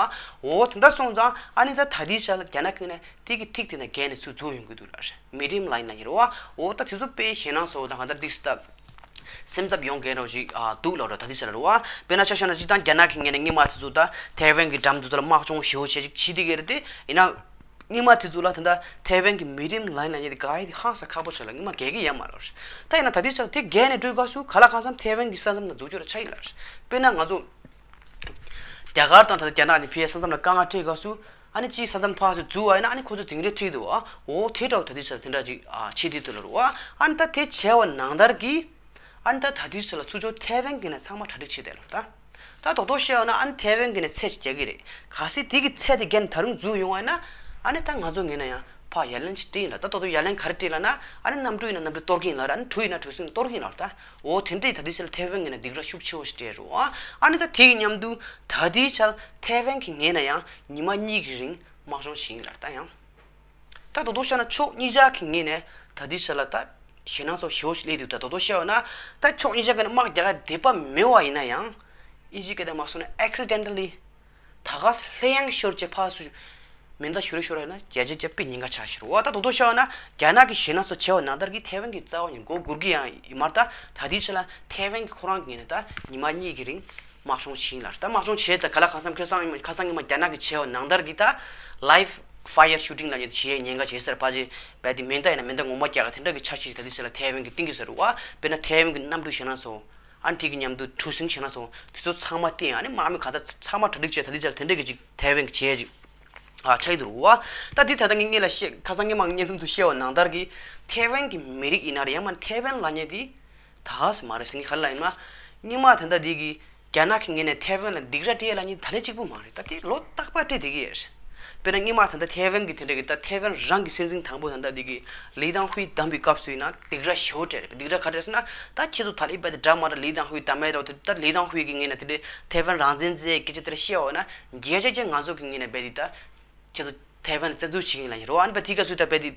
འོ་དེ་འདྲ་སོང་ཙང་ཨ་ནི་ད་ད་ལྟའི་ཆ་ལ་རྒྱ་ནག་གིས་ནས་ཐིག་གི་ཐིག་དེ་ནས་བརྒལ་ནས་ཚུར་འཛུལ་ཡོང་གི་འདུག་ལ། མི་ཌི་ཡམ་ལའིན་ལབ་ཀྱི་རེད་བ། འོ་ད་དེ་ཚོ་དཔེ་ཞེད་སྣང་ཚ་པོ་དང་གང་ལྟར་འདི་སི་ད་སེམས་འཚབ་ཡོང་མཁན་རོགས་ཅིག་ཨ་འདུག་ལབ་རོགས། ད་ལྟའི་ཆ་ལ་རེད་བ། དཔེར་ན་ཆ་བཞག་ན་སྤྱིར་བཏང་རྒྱ་ནག་གི་ངོས་ནས་སྔོན་མ་དེ་ཚོ་ད་ཐའེ་ཝན་གྱི་འགྲམ་དེ་ཚོ་ལ་དམག་སྦྱོང་ཞེ་པོ་བྱས་ཅིག་བྱེད་བསྡད་ཀྱི་རེད་དེ། ཡིན་ན་སྔོན་མ་དེ་ཚོ་ལ་ད་ལྟ་ཐའེ་ཝན་གྱི་མི་ཌི་ཡམ་ལའིན་ལབ་མཁན་དེ་བརྒལ་ཡ་དེ་ཧང་སང་ཁག་པོ་ཆགས་ལ། སྔོན་མ་བརྒལ་གྱི་ཡོད་མ་རེད། ད་ཡིན་ན་ད་ལྟའི་ཆ་ལ་དེ་བརྒལ་ནས་འགྲོ་དུས་སྐབས་སུ་ག་ལ་གང་འཚམ་ཐའེ་ཝན་གྱི་ས་མཚམས་ནང་འཛུལ་རྒྱུ་ར་ཆགས་ཀྱི་ལ། དཔེར་ན་ང་ཚོ་རྒྱ་གར་དང་ད་ལྟ་རྒྱ་ནག་གཉིས་ཕར་ས་མཚམས་ལ་དཀའ་ངལ་འཕྲད་སྐབས་སུ། ཨ་ནི་གཅིག་ས་མཚམས་ཕར་ཚུར་འཛུལ་བ་ཡིན་ན་ཨ་ནི་ཁོ་ཚོ་འཛིང་རེས་འཕྲད་འདུག་བ། འོ་དེ་འདྲ་བ་ད་ལྟའི་ཆ་ལ་དེ་འདྲ་ཅིག་ཨ་བྱེད་བསྡད་འདུག་ལ་རེད་བ། ཨ་ནི་ད་དེ་བྱས་པ་ནང་ལྟར་གྱི་ཨ་ནི་ད་ད་ལྟའི་ཆ་ལ་ཚུར་ཕྱོགས་ཐའེ་ཝན་གྱི་ནས་ཚང་མ་གྲ་སྒྲིག་བྱས་བསྡད་ལ། ད་ད་རྡོག་རྡོག་བཤད་ཡོད་ན་ཨ་ནི་ཐའེ་ཝན་གྱི་ནས་ཚད་ཅིག་རྒྱག་གི་རེད། གལ་སྲིད་དེ་གི་ཚད་དེ་བརྒལ་ནས་ད་རུང་འཛུལ་ཡོང་བ་ཡིན་ན། ཨ་ནི་ད་ང་ཚོ་ངོས་ནས་ཡང་ཕར་ཡ་ལན་ཅིག་སྤྲད་ཡིན་ལ། ད་ད་དུང་ཡ་ལན་ག་རེ་སྤྲད་ལ་ན། ཨ་ནི་གནམ་གྲུ་ཡིན་ན་གནམ་གྲུ་གཏོར་གི་ཡིན་ལ་ར། ཨ་ནི་གྲུ་ཡིན་ན་གྲུ་གཟིངས་གཏོར་གི་ཡིན་ལ་ར། ད་འོ་དེ་འདྲའི་ད་ལྟའི་ཆ་ལ་ཐའེ་ཝན་ངོས་ནས་སྡིགས་ར་ཤུགས་ཆེ་བོ་ཞིག་སྤྲད་རེད་བ། ཨ་ནི་ད་དེ་གི་མཉམ་དུ་ད་ལྟའི་ཆ་ལ་ཐའེ་ཝན་གྱི་ངོས་ནས་ཡང་ཉི་མ་གཉིས་ཀྱི་རིང་དམག་སྦྱོང་བྱེད་ཡིན་ལ་ད་ཡང་། ད་དོ་དོ་བཤད་ན་ཕྱོགས་གཉིས་ཆ་གི་ངོས་ནས་ད་ལྟའི་ཆ་ལ་ད་ཞེད་སྣང་ཚ་པོ་ཞེ་པོ་ཞིག་སླེབས་འདུག་ད་དོ་དོ་བཤད་ཡོད་ན་ད་ཕྱོགས་གཉིས་ཆ་གི་ནས་དམག་རྒྱག་ག་འདོད་པ་མེད་པ་ཡིན་ན་ཡང་། ཨིན་ཇི་སྐད་དུ་མ་སོང་ན་accidentally། ད་ག་ལྷོད་ཡངས་ཤོར་བྱས་ཕར་ཚུར་མེ་མདའ་ཤོར་ཤོར་ཡོད་ན་བརྒྱ་ཆ་བརྒྱ་དཔེ་ཉེན་ཁ་ཆགས་ཤག་རེད་བ། ད་དོ་དོ་བཤད་ཡོད་ན་རྒྱ་ནག་གི་ཞེད་སྣང་ཚ་པོ་བྱས་པ་ནང་ལྟར་གྱི་ཐའེ་ཝན་གྱི་རྩ་བ་ནས་མགོ་སྒུར་གི་ཡང་ཡིན་མ་རེད། ད་ད་ལྟའི་ཆ་ལ་ཐའེ་ཝན་གྱི་ཁོ་རང་གི་ངོས་ནས་ད་ཉི་མ་གཉིས་ཀྱི་རིང་དམག་སྦྱོང་བྱེད་ཡིན་ལ། ད་དམག་སྦྱོང་བྱས་ད་ག་ལ་གང་འཚམ་ཁ་སང་ཁ་སང་ཉི་མ་རྒྱ་ནག་གིས་བྱས་པ་ནང་ལྟར་གྱི་ད་live fire shooting་ལབ་མཁན་དེ་བྱེད་ཉེན་ཁ་བྱེད་ཟེར་བ་ཅིག་རྦད་དེ་མེ་མདའ་ཡིན་ན་མེ་མདའ་ངོ་མ་རྒྱག་ག་དེ་འདྲ་གི་འཆར་གཞི་ཞིག་ད་ལྟའི་ཆ་ལ་ཐའེ་ཝན་གྱིས་བཏིང་གི་ཟེར་བ། དཔེར་ན་ཐའེ་ཝན་གྱི་གནམ་གྲུ་ཞེད་སྣང་ཚ་པོ། ཨ་ནི་དེ་གི་མཉམ་དུ་གྲུ་གཟིངས་ཞེད་སྣང་ཚ་པོ་དེ་ཚོ་ཚང་མ་བཏིང་། ཨ་ནི་དམག་མི་གང་ལྟར་ཚང་མ་གྲ་སྒྲིག་བྱས་ད་ལྟའི་ཆ་ལ་དེ་འདྲ་གི་ཅིག་ཐའེ་ཝན་གྱིས་བྱས་ཅིག་ཨ་ཆགས་ཀྱི་འདུག་རེད་བ། ད་འདི་ད་ལྟ་ངས་སྔོན་ལ་བཤད་ཁ་སང་སྔོན་མ་བརྙན་ཐུང་དུ་བཤད་པ་ནང་ལྟར་གྱི་ཐའེ་ཝན་གྱི་མི་རིགས་ཡིན་ན་རེད། ཡང་མིན་ཐའེ་ཝན་ལབ་མཁན་དེ་ད་ག་ས་མ་རེད་ཟེར་མཁན་ག་རེ་ལབ་ཡིན་ན། སྔོན་མ་ད་ལྟ་འདི་གི་རྒྱ་ནག་གི་ངོས་ནས་ཐའེ་ཝན་ལ་སྡིགས་ར་སྤྲད་ལབ་མཁན་ད་ལན་གཅིག་པུ་མ་རེད། ད་དེ་ལོ་རྟག་པར་སྤྲད་བསྡད་ཀྱི་ཡོད་རེད། དཔེར་ན་སྔོན་མ་ད་ལྟ་ཐའེ་ཝན་གྱི་དེ་འདྲ་གི་ད་ཐའེ་ཝན་རང་གི་སྲིད་འཛིན་དང་པོ་ད་ལྟ་འདི་གི་ལི་ཏང་ཧུའེ་བདམས་པའི་སྐབས་སུ་ཡིན་ན་སྡིགས་ར་ཞེ་པོ་སྤྲད་རེད། སྡིགས་ར་ག་རེ་ཟེར་ན། ད་ཁྱེད་ཚོ་ད་ལན་རྦད་དེ་འདྲ་མ་འདྲ་ལི་ཏང་ཧུའེ་བདམས་མེད་རོགས་དེ་ད་ལི་ཏང་ཧུའེ་གི་ངོས་ནས་དེ་འདྲའི་ཐའེ་ཝན་རང་བཙན་བརྩི་སྐད་ཆ་དེ་འདྲ་བཤད་པ་ན། རྒྱལ་ཁབ་ཀྱིས་ང་ཚོ་གི་ངོས་ནས་རྦད་དེ་ད་ཁྱེད་ཚོ་ཐའེ་ཝན་ལ་བཙན་འཛུལ་བྱེད་ཀྱི་ཡིན་ལབ་ཡིན་རོ། ཨ་ནི་བ་དེའི་སྐབས་སུ་ད་རྦད་དེ་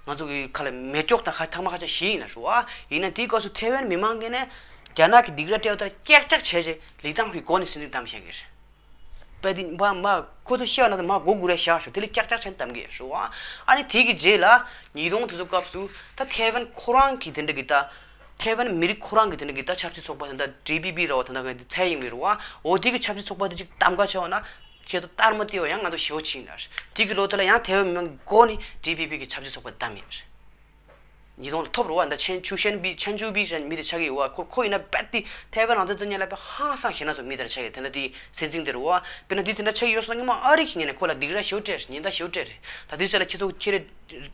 ང་ཚོ་གི་ཁ་ལ་མེ་སྒྱོགས་དང་ཁ་ཐག་མ་ཁ་ཆ་ཞིག་ཡིན་ན་རོ། ཨ་ཡིན་ན་དེའི་སྐབས་སུ་ཐའེ་ཝན་མི་མང་གིས་ནས་རྒྱ་ནག་གི་སྡིགས་ར་སྤྲད་པ་ལྟར་ཀྱག་ཀྱག་བྱས་རྗེས་ལི་ཏང་ཧུའེ་མགོ་ནས་སྲིད་འཛིན་བདམས་བཞག་གི་རེད། རྦད་དེ་མ་མ་ཁོ་ཚོ་བཤད་པ་ན་མ་མགོ་སྒུར་རེ་བཞག་ཤོག་དེ་ལས་ཀྱག་ཀྱག་བྱས་ནས་བདམས་གི་རོ། ཨ་ནི་དེ་གི་རྗེས་ལ་ཉིས་སྟོང་དེ་ཚོ་སྐབས་སུ་ད་ཐའེ་ཝན་ཁོ་རང་གི་དེ་འདྲ་གི་ད་ཐའེ་ཝན་མི་རིགས་ཁོ་རང་གི་དེ་འདྲ་གི་ད་ཆབ་སྲིད་ཚོགས་པ་དེ་འདྲ་ཌི་པི་པི་ར་བ་དེ་འདྲ་གི་ཚད་ཡིན་མི་རོ། ཨ་འོ་དེ་གི་ཆབ་སྲིད་ཚོགས་པ་དེ་ཅིག་གདམ་ག་བྱས་པ་ན། ཁྱེད་ཚོ་ལྟར་མ་བལྟས་པ་ཡང་ང་ཚོ་ཞེ་པོ་ཕྱིན་ལ། དེ་གི་ལོ་དེ་ལ་ཡང་ཐའེ་ཝན་མི་མང་གི་མགོ་ནས་ཌི་པི་པི་གི་ཆབ་སྲིད་ཚོགས་པ་བདམས་ཡོད། ཉིས་སྟོང་ལ་ཐོབ་རེད་བ། ད་ཆན་ཆུ་ཤན་པི་ཆན་ཆུ་པི་ཟེར་མི་དེ་ཆགས་ཀྱི་ཡོད་བ། ཁོ་ཁོ་ཡིན་ན་རྦད་དེ་ཐའེ་ཝན་རང་བཙན་རྩོད་མཁན་ལ་དཔེ་ཧང་སང་ཞེད་སྣང་ཚ་པོ་མི་དེ་འདྲ་ཆགས་ཀྱི་དེ་འདྲ་དེ་སྲིད་འཛིན་དེ་རེད་བ། དཔེར་ན་དེ་དེ་འདྲ་ཆགས་ཀྱི་ཡོད་སོང་ན་སྔོན་མ་ཨ་རི་གི་ངོས་ནས་ཁོ་ལ་སྡིགས་ར་ཞེ་པོ་སྤྲད་རེད། ཉེན་བརྡ་ཞེ་པོ་སྤྲད་རེད། ད་དེ་ཆ་ལ་ཁྱེད་ཚོ་ཁྱེད་རེ་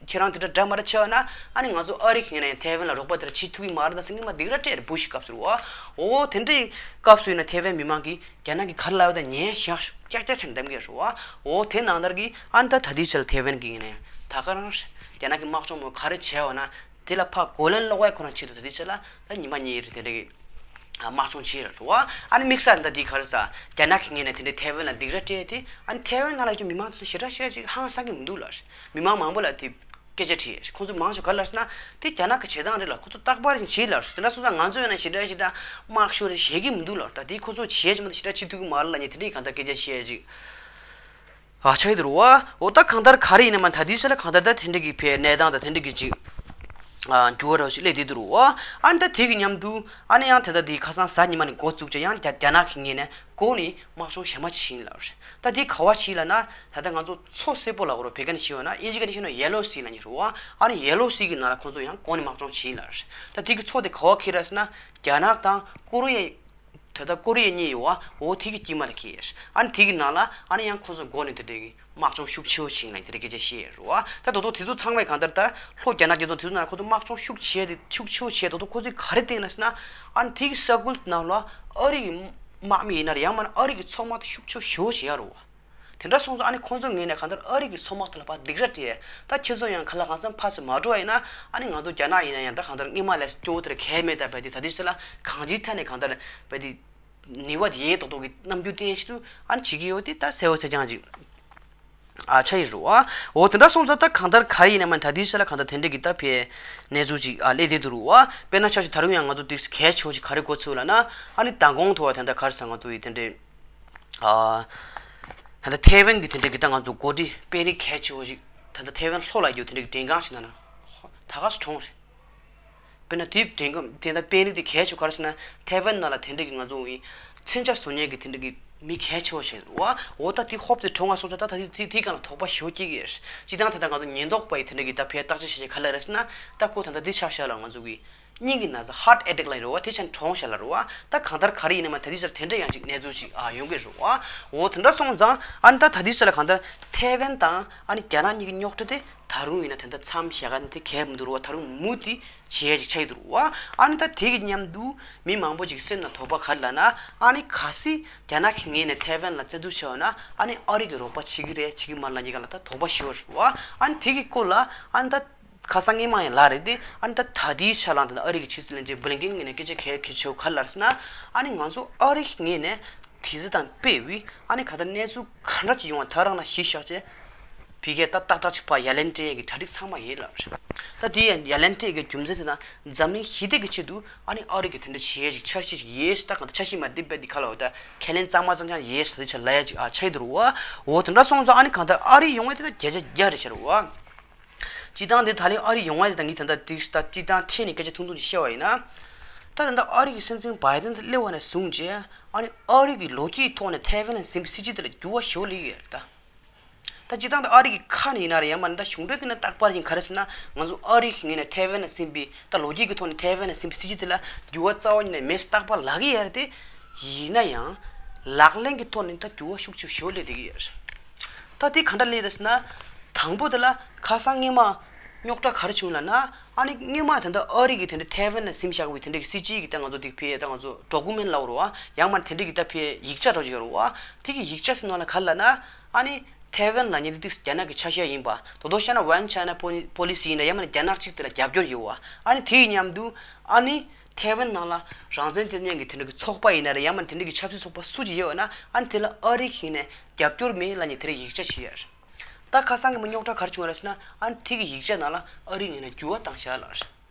ཁྱེད་རང་དེ་འདྲ་འདྲ་མ་འདྲ་ཆགས་ན་ཨ་ནི་ང་ཚོ་ཨ་རི་གི་ངོས་ནས་ཡང་ཐའེ་ཝན་ལ་རོགས་པ་དེ་འདྲ་བྱེད་ཐུབ་ཀྱི་མ་རེད་ད་ཟེར་སྔོན་མ་སྡིགས་ར་སྤྲད་རེད། བུ་ཤི་སྐབས་སུ་རེད་བ། འོ་དེ་འདྲའི་སྐབས་སུ་ཡིན་ན་ཐའེ་ཝན་མི་མང་གིས་རྒྱ་ནག་གིས་ག་རེ་ལབ་ཡོད་ད་ཉན་བཞག་ཤོག་ཀྱག་ཀྱག་བྱས་ནས་གདམ་གི་རེད་བ། འོ་དེ་ནང་ལྟར་གྱི་ཨ་ནི་ད་ད་ལྟའི་ཆ་ལ་ཐའེ་ཝན་གྱི་ངོས་ནས་ད་ག་རང་རེད། རྒྱ་ནག་གིས་དམག་སྦྱོང་མོ་ག་རེ་བྱས་པ་ན་དེ་ལ་ཕར་གོ་ལན་སློག་ཡ་ཁོ་རང་ཆེད་དུ་ད་ལྟའི་ཆ་ལ་ད་ཉི་མ་གཉིས་རེད་དེ་འདྲ་གི་དམག་སྦྱོང་བྱས་རེད་བ། ཨ་ནི་དམིགས་བསལ་ད་འདི་ག་རེ་ཟ་རྒྱ་ནག་གི་ངོས་ནས་དེ་འདྲའི་ཐའེ་ཝན་ལ་སྡིགས་ར་སྤྲད་དེ་ཨ་ནི་ཐའེ་ཝན་ནང་ལ་ཡོད་མི་མང་ཚོ་ཞེ་དྲག་ཞེ་དྲག་ཅིག་ཧང་སང་གི་མི་འདུག་ལ། མི་མང་མང་པོ་ལ་དེ། སྐད་ཆ་དྲིས། ཁོ་ཚོ་མང་ཆེ་ག་རེ་ལབ་ཟེར་ན། དེ་རྒྱ་ནག་གི་བྱེད་སྟངས་རེད་ལ་ཁོ་ཚོ་རྟག་པར་ཞིག་བྱེད་ལབ་ཟེར། དེ་འདྲ་སོང་ཙང་ང་ཚོ་ཡིན་ན་ཞེ་དྲག་ཞེ་དྲག་དམག་ཤོར་རེད་ཞེད་ཀྱི་མི་འདུག་ལབ། ད་དེ་ཁོ་ཚོ་བྱེད་ཀྱི་མི་འདུག་ཞེ་དྲག་བྱེད་ཐུབ་ཀྱི་མ་རེད་ལབ་ནས་དེ་འདྲའི་གང་ལྟར་སྐད་ཆ་བཤད་ཅིག་ཨ་ཆགས་ཀྱི་འདུག་རེད་བ། འོ་ད་གང་ལྟར་ག་རེ་ཡིན་ན་མ་ད་དེའི་ཆ་ལ་གང་ལྟར་ད་དེ་འདྲ་གི་ཕའི་གནས་སྟངས་ད་དེ་འདྲ་གི་ཅིག་ཨ་འགྱུར་བ་རོ་ཞིག་སླེབས་བསྡད་འདུག་རེད་བ། ཨ་ནི་ད་དེ་གི་མཉམ་དུ་ཨ་ནི་ཡང་དེ་ད་དེ་ཁ་སང་གཟའ་ཉི་མ་ནས་འགོ་བཙུགས་བྱས་ཡང་རྒྱ་རྒྱ་ནག་གི་ངོས་ནས་གོང་ནས་དམག་སྦྱོང་གཞན་པ་ཞིག་ཡིན་ལབ་རེད། ད་དེ་ག་བ་ཞིག་ལབ་ན་ད་ལྟ་ང་ཚོ་མཚོ་སེར་པོ་ལབ་དགོས་རེད། བོད་སྐད་ནས་བཤད་པ་ན་དབྱིན་ཇི་སྐད་ནས་བཤད་ན་ཡེ་ལོ་སི་ལབ་མཁན་རེད་བ། ཨ་ནི་ཡེ་ལོ་སི་གི་ནང་ལ་ཁོང་ཚོ་ཡང་གོང་ནས་དམག་སྦྱོང་བྱས་ཡིན་ལབ་རེད། ད་དེ་གི་མཚོ་དེ་ག་བ་འཁེལ་རེད་ཟེར་ན་རྒྱ་ནག་དང་ཀོ་རི་ཡ་ དེ་ལྟར་ཀོ་རི་ཡ་གཉིས་ཡོད་བ། འོ་དེ་གི་དཀྱིལ་མ་ལ་འཁེལ་ཡོད། ཨ་ནི་དེ་གི་ནང་ལ་ཨ་ནི་ཡང་ཁོ་ཚོ་འགོ་ནས་དེ་འདྲའི་གི་དམག་སྦྱོང་ཤུགས་ཆེ་བོ་ཞིག་ལ་དེ་འདྲའི་སྐད་ཆ་བཤད་ཡོད་རེད་བ། ད་དོ་དོ་དེ་ཚོ་ཚང་མས་གང་ལྟར་ད་ལྷོ་རྒྱ་ནག་རྒྱལ་ཚོགས་དེ་ཚོ་ནང་ཁོ་ཚོ་དམག་སྦྱོང་ཤུགས་ཆེ་དེ་ཤུགས་ཆེ་བོ་བྱས། དོ་དོ་ཁོ་ཚོས་ག་རེ་བསྟན་ན་ཟེར་ན། ཨ་ནི་དེ་གི་ས་ཁུལ་ནང་ལ་ཨ་རི་གི་དམག་མི་ཡིན་ན་རེད། ཡང་མིན་ན་ཨ་རི་གི་ཚོང་དམག་དེ་ཤུགས་ཆེ་བོ་ཞེ་པོ་ཅིག་ཡོད་རེད་བ། དེ་འདྲ་སོང་ཙང་ཨ་ནི་ཁོང་ཚོའི་ངོས་ནས་གང་ལྟར་ཨ་རི་གི་ཚོང་དམག་དེ་ལ་ཕར་སྡིགས་ར་སྤྲད། ད་ཁྱེད་ཚོ་ཡང་ག་ལ་གང་འཚམ་ཕར་ཚུར་མ་འགྲོ་བ་ཡིན་ན། ཨ་ནི་ང་ཚོ་རྒྱ་ནག་ཡིན་ན་ཡང་ད་གང་ལྟར་སྔོན་མ་ལས་སྐྱོ་བོ་དེ་ར་གལ་མེད། ད་བས་དེ་ད་དུས་ཚོད་ལ་གང་ཅིའི་ཐད་ནས་གང་ལྟར་བས་དེ་ནུས་པ་དེ་ཡས་ཏོག་ཏོག་གི་རྣམ་འགྱུར་བསྟན་ཞིག་ཏུ་ཨ་ནི་བྱེད་ཀྱི་ཡོད་དེ་ད་གསལ་བོ་གསལ་རྐྱང་ཅིག་ཨ་ཆགས་ཡོད་རེད་བ། འོ་དེ་འདྲ་སོང་ཙང་ད་གང་ལྟར་ག་རེ་ཡིན་ན་མ་ད་དུས་ཚོད་ལ་གང་ལྟར་དེ་འདྲ་གི་ད་བས་གནས་ཚུལ་ཅིག་ཨ་སླེབས་བསྡད་འདུག་རེད་བ། དཔེར་ན་ཆ་བཞག་ད་རུང་ཡང་ང་ཚོ་དུས་གལ་ཆེ་བོ་ཅིག་ག་རེ་གོ་ཚུལ་ལབ་ན། ཨ་ནི་མདང་དགོང་ཐོག་དེ་འདྲ་ག་རེ་ཟེར་ང་ཚོ་ཡི་དེ་འདྲའི་ཨ་ད་ལྟ་ཐའེ་ཝན་གྱི་དེ་འདྲའི་གི་ད་ང་ཚོ་འགོ་ཁྲིད་དཔོན་རིགས་གལ་ཆེ་བོ་ཞིག་ད་ལྟ་ཐའེ་ཝན་ལྷོ་ལ་ཡོད་དེ་འདྲའི་གི་མགྲོན་ཁང་ཞིག་ནང་ན་ད་ག་སེ་གྲོངས་རེད། དཔེར་ན་དེའི་མགྲོན་ཁང་དེ་ད་དཔོན་རིགས་དེ་གལ་ཆེ་བོ་ག་རེ་ཟེར་ན། ཐའེ་ཝན་ནང་ལ་དེ་འདྲའི་གི་ང་ཚོ་གི་མཚོན་ཆ་བཟོ་མཁན་གི་དེ་འདྲའི་གི་མི་གལ་ཆེ་བོ་ཞིག་རེད་བ། འོ་ད་དེ་ཧོབ་སྟེ་གྲོངས་པ་སོང་ཙང་ད་ད་དེ་དེ་དེའི་སྒང་ལ་དོགས་པ་ཞེ་པོ་སྐྱེ་གི་ཡོད། སྤྱིར་བཏང་ད་ལྟ་ང་ཚོ་ཉེན་རྟོག་པ་ཡི་དེ་འདྲའི་གི་ད་ཕར་བརྟག་དཔྱད་བྱས་བྱས་ག་ལ་རེད་ཟེར་ན། ད་ཁོ་ད་ལྟ་དེ་ཆ་བཞག་ལ་ང་ཚོ་གི་སྙིང་གི་ན་ཚ་ཧར་ཊི་ཨེ་ཊེག་ལབ་ཡོད་རེད་བ། དེ་ཆ་གྲོངས་བཞག་ལ་རེད་བ། ད་གང་ལྟར་ག་རེ་ཡིན་ན་མ་ད་དུས་ཚོད་དེ་འདྲ་ཡང་ཅིག་གནས་ཚུལ་ཅིག་ཨ་ཡོང་གི་རེད་བ། འོ་དེ་འདྲ་སོང་ཙང་ཨ་ནི་ད་ད་དུས་ཚོད་ལ་གང་ལྟར་ཐའེ་ཝན་དང་ཨ་ནི་རྒྱ་ནག་གཉིས་ཀྱི་རྙོག་དྲ་དེ་ད་རུང་ཡིན་ན་དེ་འདྲ་མཚམས་བཞག་ག་ནི་དེ་གལ་མི་འདུག་རེད་བ། ད་རུང་མུ་མཐུད་བྱེད་ཡ་ཅིག་ཆགས་ཀྱི་འདུག་རེད་བ། ཨ་ནི་ད་དེ་གི་མཉམ་དུ་མི་མང་པོ་ཅིག་སེམས་ལ་དོགས་པ་ག་རེ་ལབ་ན། ཨ་ནི་གལ་སྲིད་རྒྱ་ནག་གི་ངོས་ནས་ཐའེ་ཝན་ལ་བཙན་འཛུལ་བྱས་པ་ན་ཨ་ནི་ཨ་རི་གི་རོགས་པ་བྱེད་ཀྱི་རེད་བྱེད་ཀྱི་མ་རེད་ལབ་མཁན་སྒང་ལ་ད་དོགས་པ་ཞེ་པོ་རེད་བ། ཨ་ནི་དེ་གི་སྐོར་ལ་ཨ་ནི་ད་ཁ་སང་སྔོན་མ་ཡང་ལབ་རེད་དེ། ཨ་ནི་ད་ད་ལྟའི་ཆ་ལ་ད་ཨ་རི་གི་ཕྱི་སྲིད་བློན་ཆེན་བྷི་ལིན་ཀེན་ངོས་ནས་སྐད་ཆ་གལ་གལ་ཆེ་བོ་ག་རེ་ལབ་ཟེར་ན། ཨ་ནི་ང་ཚོ་ཨ་རི་གི་ངོས་ནས་དེ་ཚོ་དང་དཔེ་བའི་ཨ་ནི་ག་ད་གནས་ཚུལ་ག་འདྲ་ཅིག་ཡོང་བ་ད་རང་ལ་གཞི་བཞག་བྱས་བི་ཀའི་ད་ཏག་ཏག་ཅིག་ཕར་ཡ་ལན་སྤྲད་ཡས་ཀྱི་གྲ་སྒྲིག་ཚང་མ་ཡིན་ལབ་རེད། ད་དེ་ཡ་ཡ་ལན་སྤྲད་ཡས་ཀྱི་རྒྱུ་མཚན་དེ་ན་འཛམ་གླིང་ཞི་བདེ་གི་ཆེད་དུ་ཨ་ནི་ཨ་རི་གི་དེ་འདྲ་བྱེད་ཡས་ཅིག་འཆར་གཞི་ཅིག་ཡོད་ཞེས། ད་གང་ལྟར་འཆར་གཞི་མ་དེ་དཔེ་དེ་ག་ལ་འོ་ད་ཁས་ལེན་གཙང་མ་གཙང་རྐྱང་ཡོད་ཞེས་དེ་ཆ་ལ་ཡ་ཅིག་ཨ་ཆགས་ཀྱི་འདུག་རེད་བ། འོ་དེ་འདྲ་སོང་ཙང་ཨ་ནི་གང་ལྟར་ཨ་རི་ཡོང་བ་དེ་ད་བརྒྱ་ཆ་བརྒྱ་རེད་ཤག་རེད་བ། སྤྱིར་བཏང་དེ་ད་ལན་ཨ་རི་ཡོང་བ་དེ་ད་ངས་ད་ལྟ་དེ་ད་སྤྱིར་བཏང་ཁྲིད་ནས་སྐད་ཆ་ཐུང་ཐུང་ཅིག་བཤད་པ་ཡིན་ན། ད་ད་ལྟ་ཨ་རི་གི་སྲིད་འཛིན་བྷའི་ཏན་དེ་སླེབས་པ་ནས་བཟུང་བྱས་ཨ་ནི་ཨ་རི་གི་ལོ་རྒྱུས་ཐོག་ནས་ཐའེ་ཝན་ལ་ཟིན་པའི་སྲིད་ཇུས་དེ་ལ་འགྱུར་བ་ཞེ་པོ་སླེབས་ཀྱི་ཡོད་རེད་ད། ད་སྤྱིར་བཏང་དུ་ཨ་རི་གི་ཁ་ནས་ཡིན་ན་རེད། ཡང་མིན་ན་ད་གཞུང་འབྲེལ་གྱི་ནས་རྟག་པར་ཡིན་ག་རེ་ཟེར་ན། ང་ཚོ་ཨ་རི་གི་ངོས་ནས་ཐའེ་ཝན་ལ་ཟིན་པའི་ད་ལོ་རྒྱུས་ཀྱི་ཐོག་ནས་ཐའེ་ཝན་ལ་ཟིན་པའི་སྲིད་ཇུས་དེ་ལ་འགྱུར་བ་རྩ་བ་ཉིད་ནས་མེད་ཟེར་རྟག་པར་ལབ་ཀྱི་ཡོད་རེད་དེ། ཡིན་ན་ཡང་ལག་ལེན་གྱི་ཐོག་ནས་ད་འགྱུར་བ་ཤུགས་ཆེ་ཤོས་སླེབས་བསྡད་ཀྱི་ཡོད་རེད། ད་དེ་ག་འདྲ་སླེབས་རེད་ཟེར་ན། དང་པོ་དེ་ལ་ཁ་སང་སྔོན་མ་རྙོག་དྲ་ག་རེ་བྱུང་ལབ་ན། ཨ་ནི་སྔོན་མ་དེ་འདྲ་ཨ་རི་གི་དེ་འདྲ་ཐའེ་ཝན་ལ་ཟིན་བཞག་པའི་དེ་འདྲ་གི་སྲིད་ཇུས་ཀྱི་ད་ང་ཚོ་དེ་ཕེ་ད་ང་ཚོ་ཌོ་ཀུ་མེན་ལབ་རེད་བ། ཡང་མིན་དེ་འདྲ་གི་ད་ཕེ་ཡིག་ཆ་འདྲ་ཅིག་ཡོད་རེད་བ། དེ་གི་ཡིག་ཆ་ཟེར་ནང་ལ་ག་རེ་ལབ་ན། ཨ་ནི་ཐའེ་ཝན་ལབ་མཁན་དེ་ཏིག་རྒྱ་ནག་གི་ཆ་ཤས་ཡིན་པ། དོ་དོ་བཤད་ན་One China Poli- Policy ཡིན་ན་ཡང་མིན་ན་རྒྱ་ནག་གཅིག་དེ་ལ་རྒྱབ་སྐྱོར་ཡོད་བ། ཨ་ནི་དེའི་མཉམ་དུ་ཨ་ནི་ཐའེ་ཝན་ནང་ལ་རང་བཙན་རྩོད་མཁན་གྱི་དེ་འདྲ་གི་ཚོགས་པ་ཡིན་ན་རེད། ཡང་མིན་དེ་འདྲ་གི་ཆབ་སྲིད་ཚོགས་པ་སུ་ཅིག་ཡོད་ན་ཨ་ནི་དེ་ལ་ཨ་རི་གི་ནས་རྒྱབ་སྐྱོར་མེད་ལབ་མཁན་དེ་འདྲ་ཡིག་ཆ་ཅིག་ཡོད་རེད། ད་ཁ་སང་གི་མི་རྙོག་དྲ་ག་རེ་བྱུང་བ་རེད་ཟེར་ན། ཨ་ནི་དེ་གི་ཡིག་ཆ་ནང་ལ་ཨ་རིའི་ངོས་ནས་འགྱུར་བ་བཏང་བཞག་ལབ་རེད།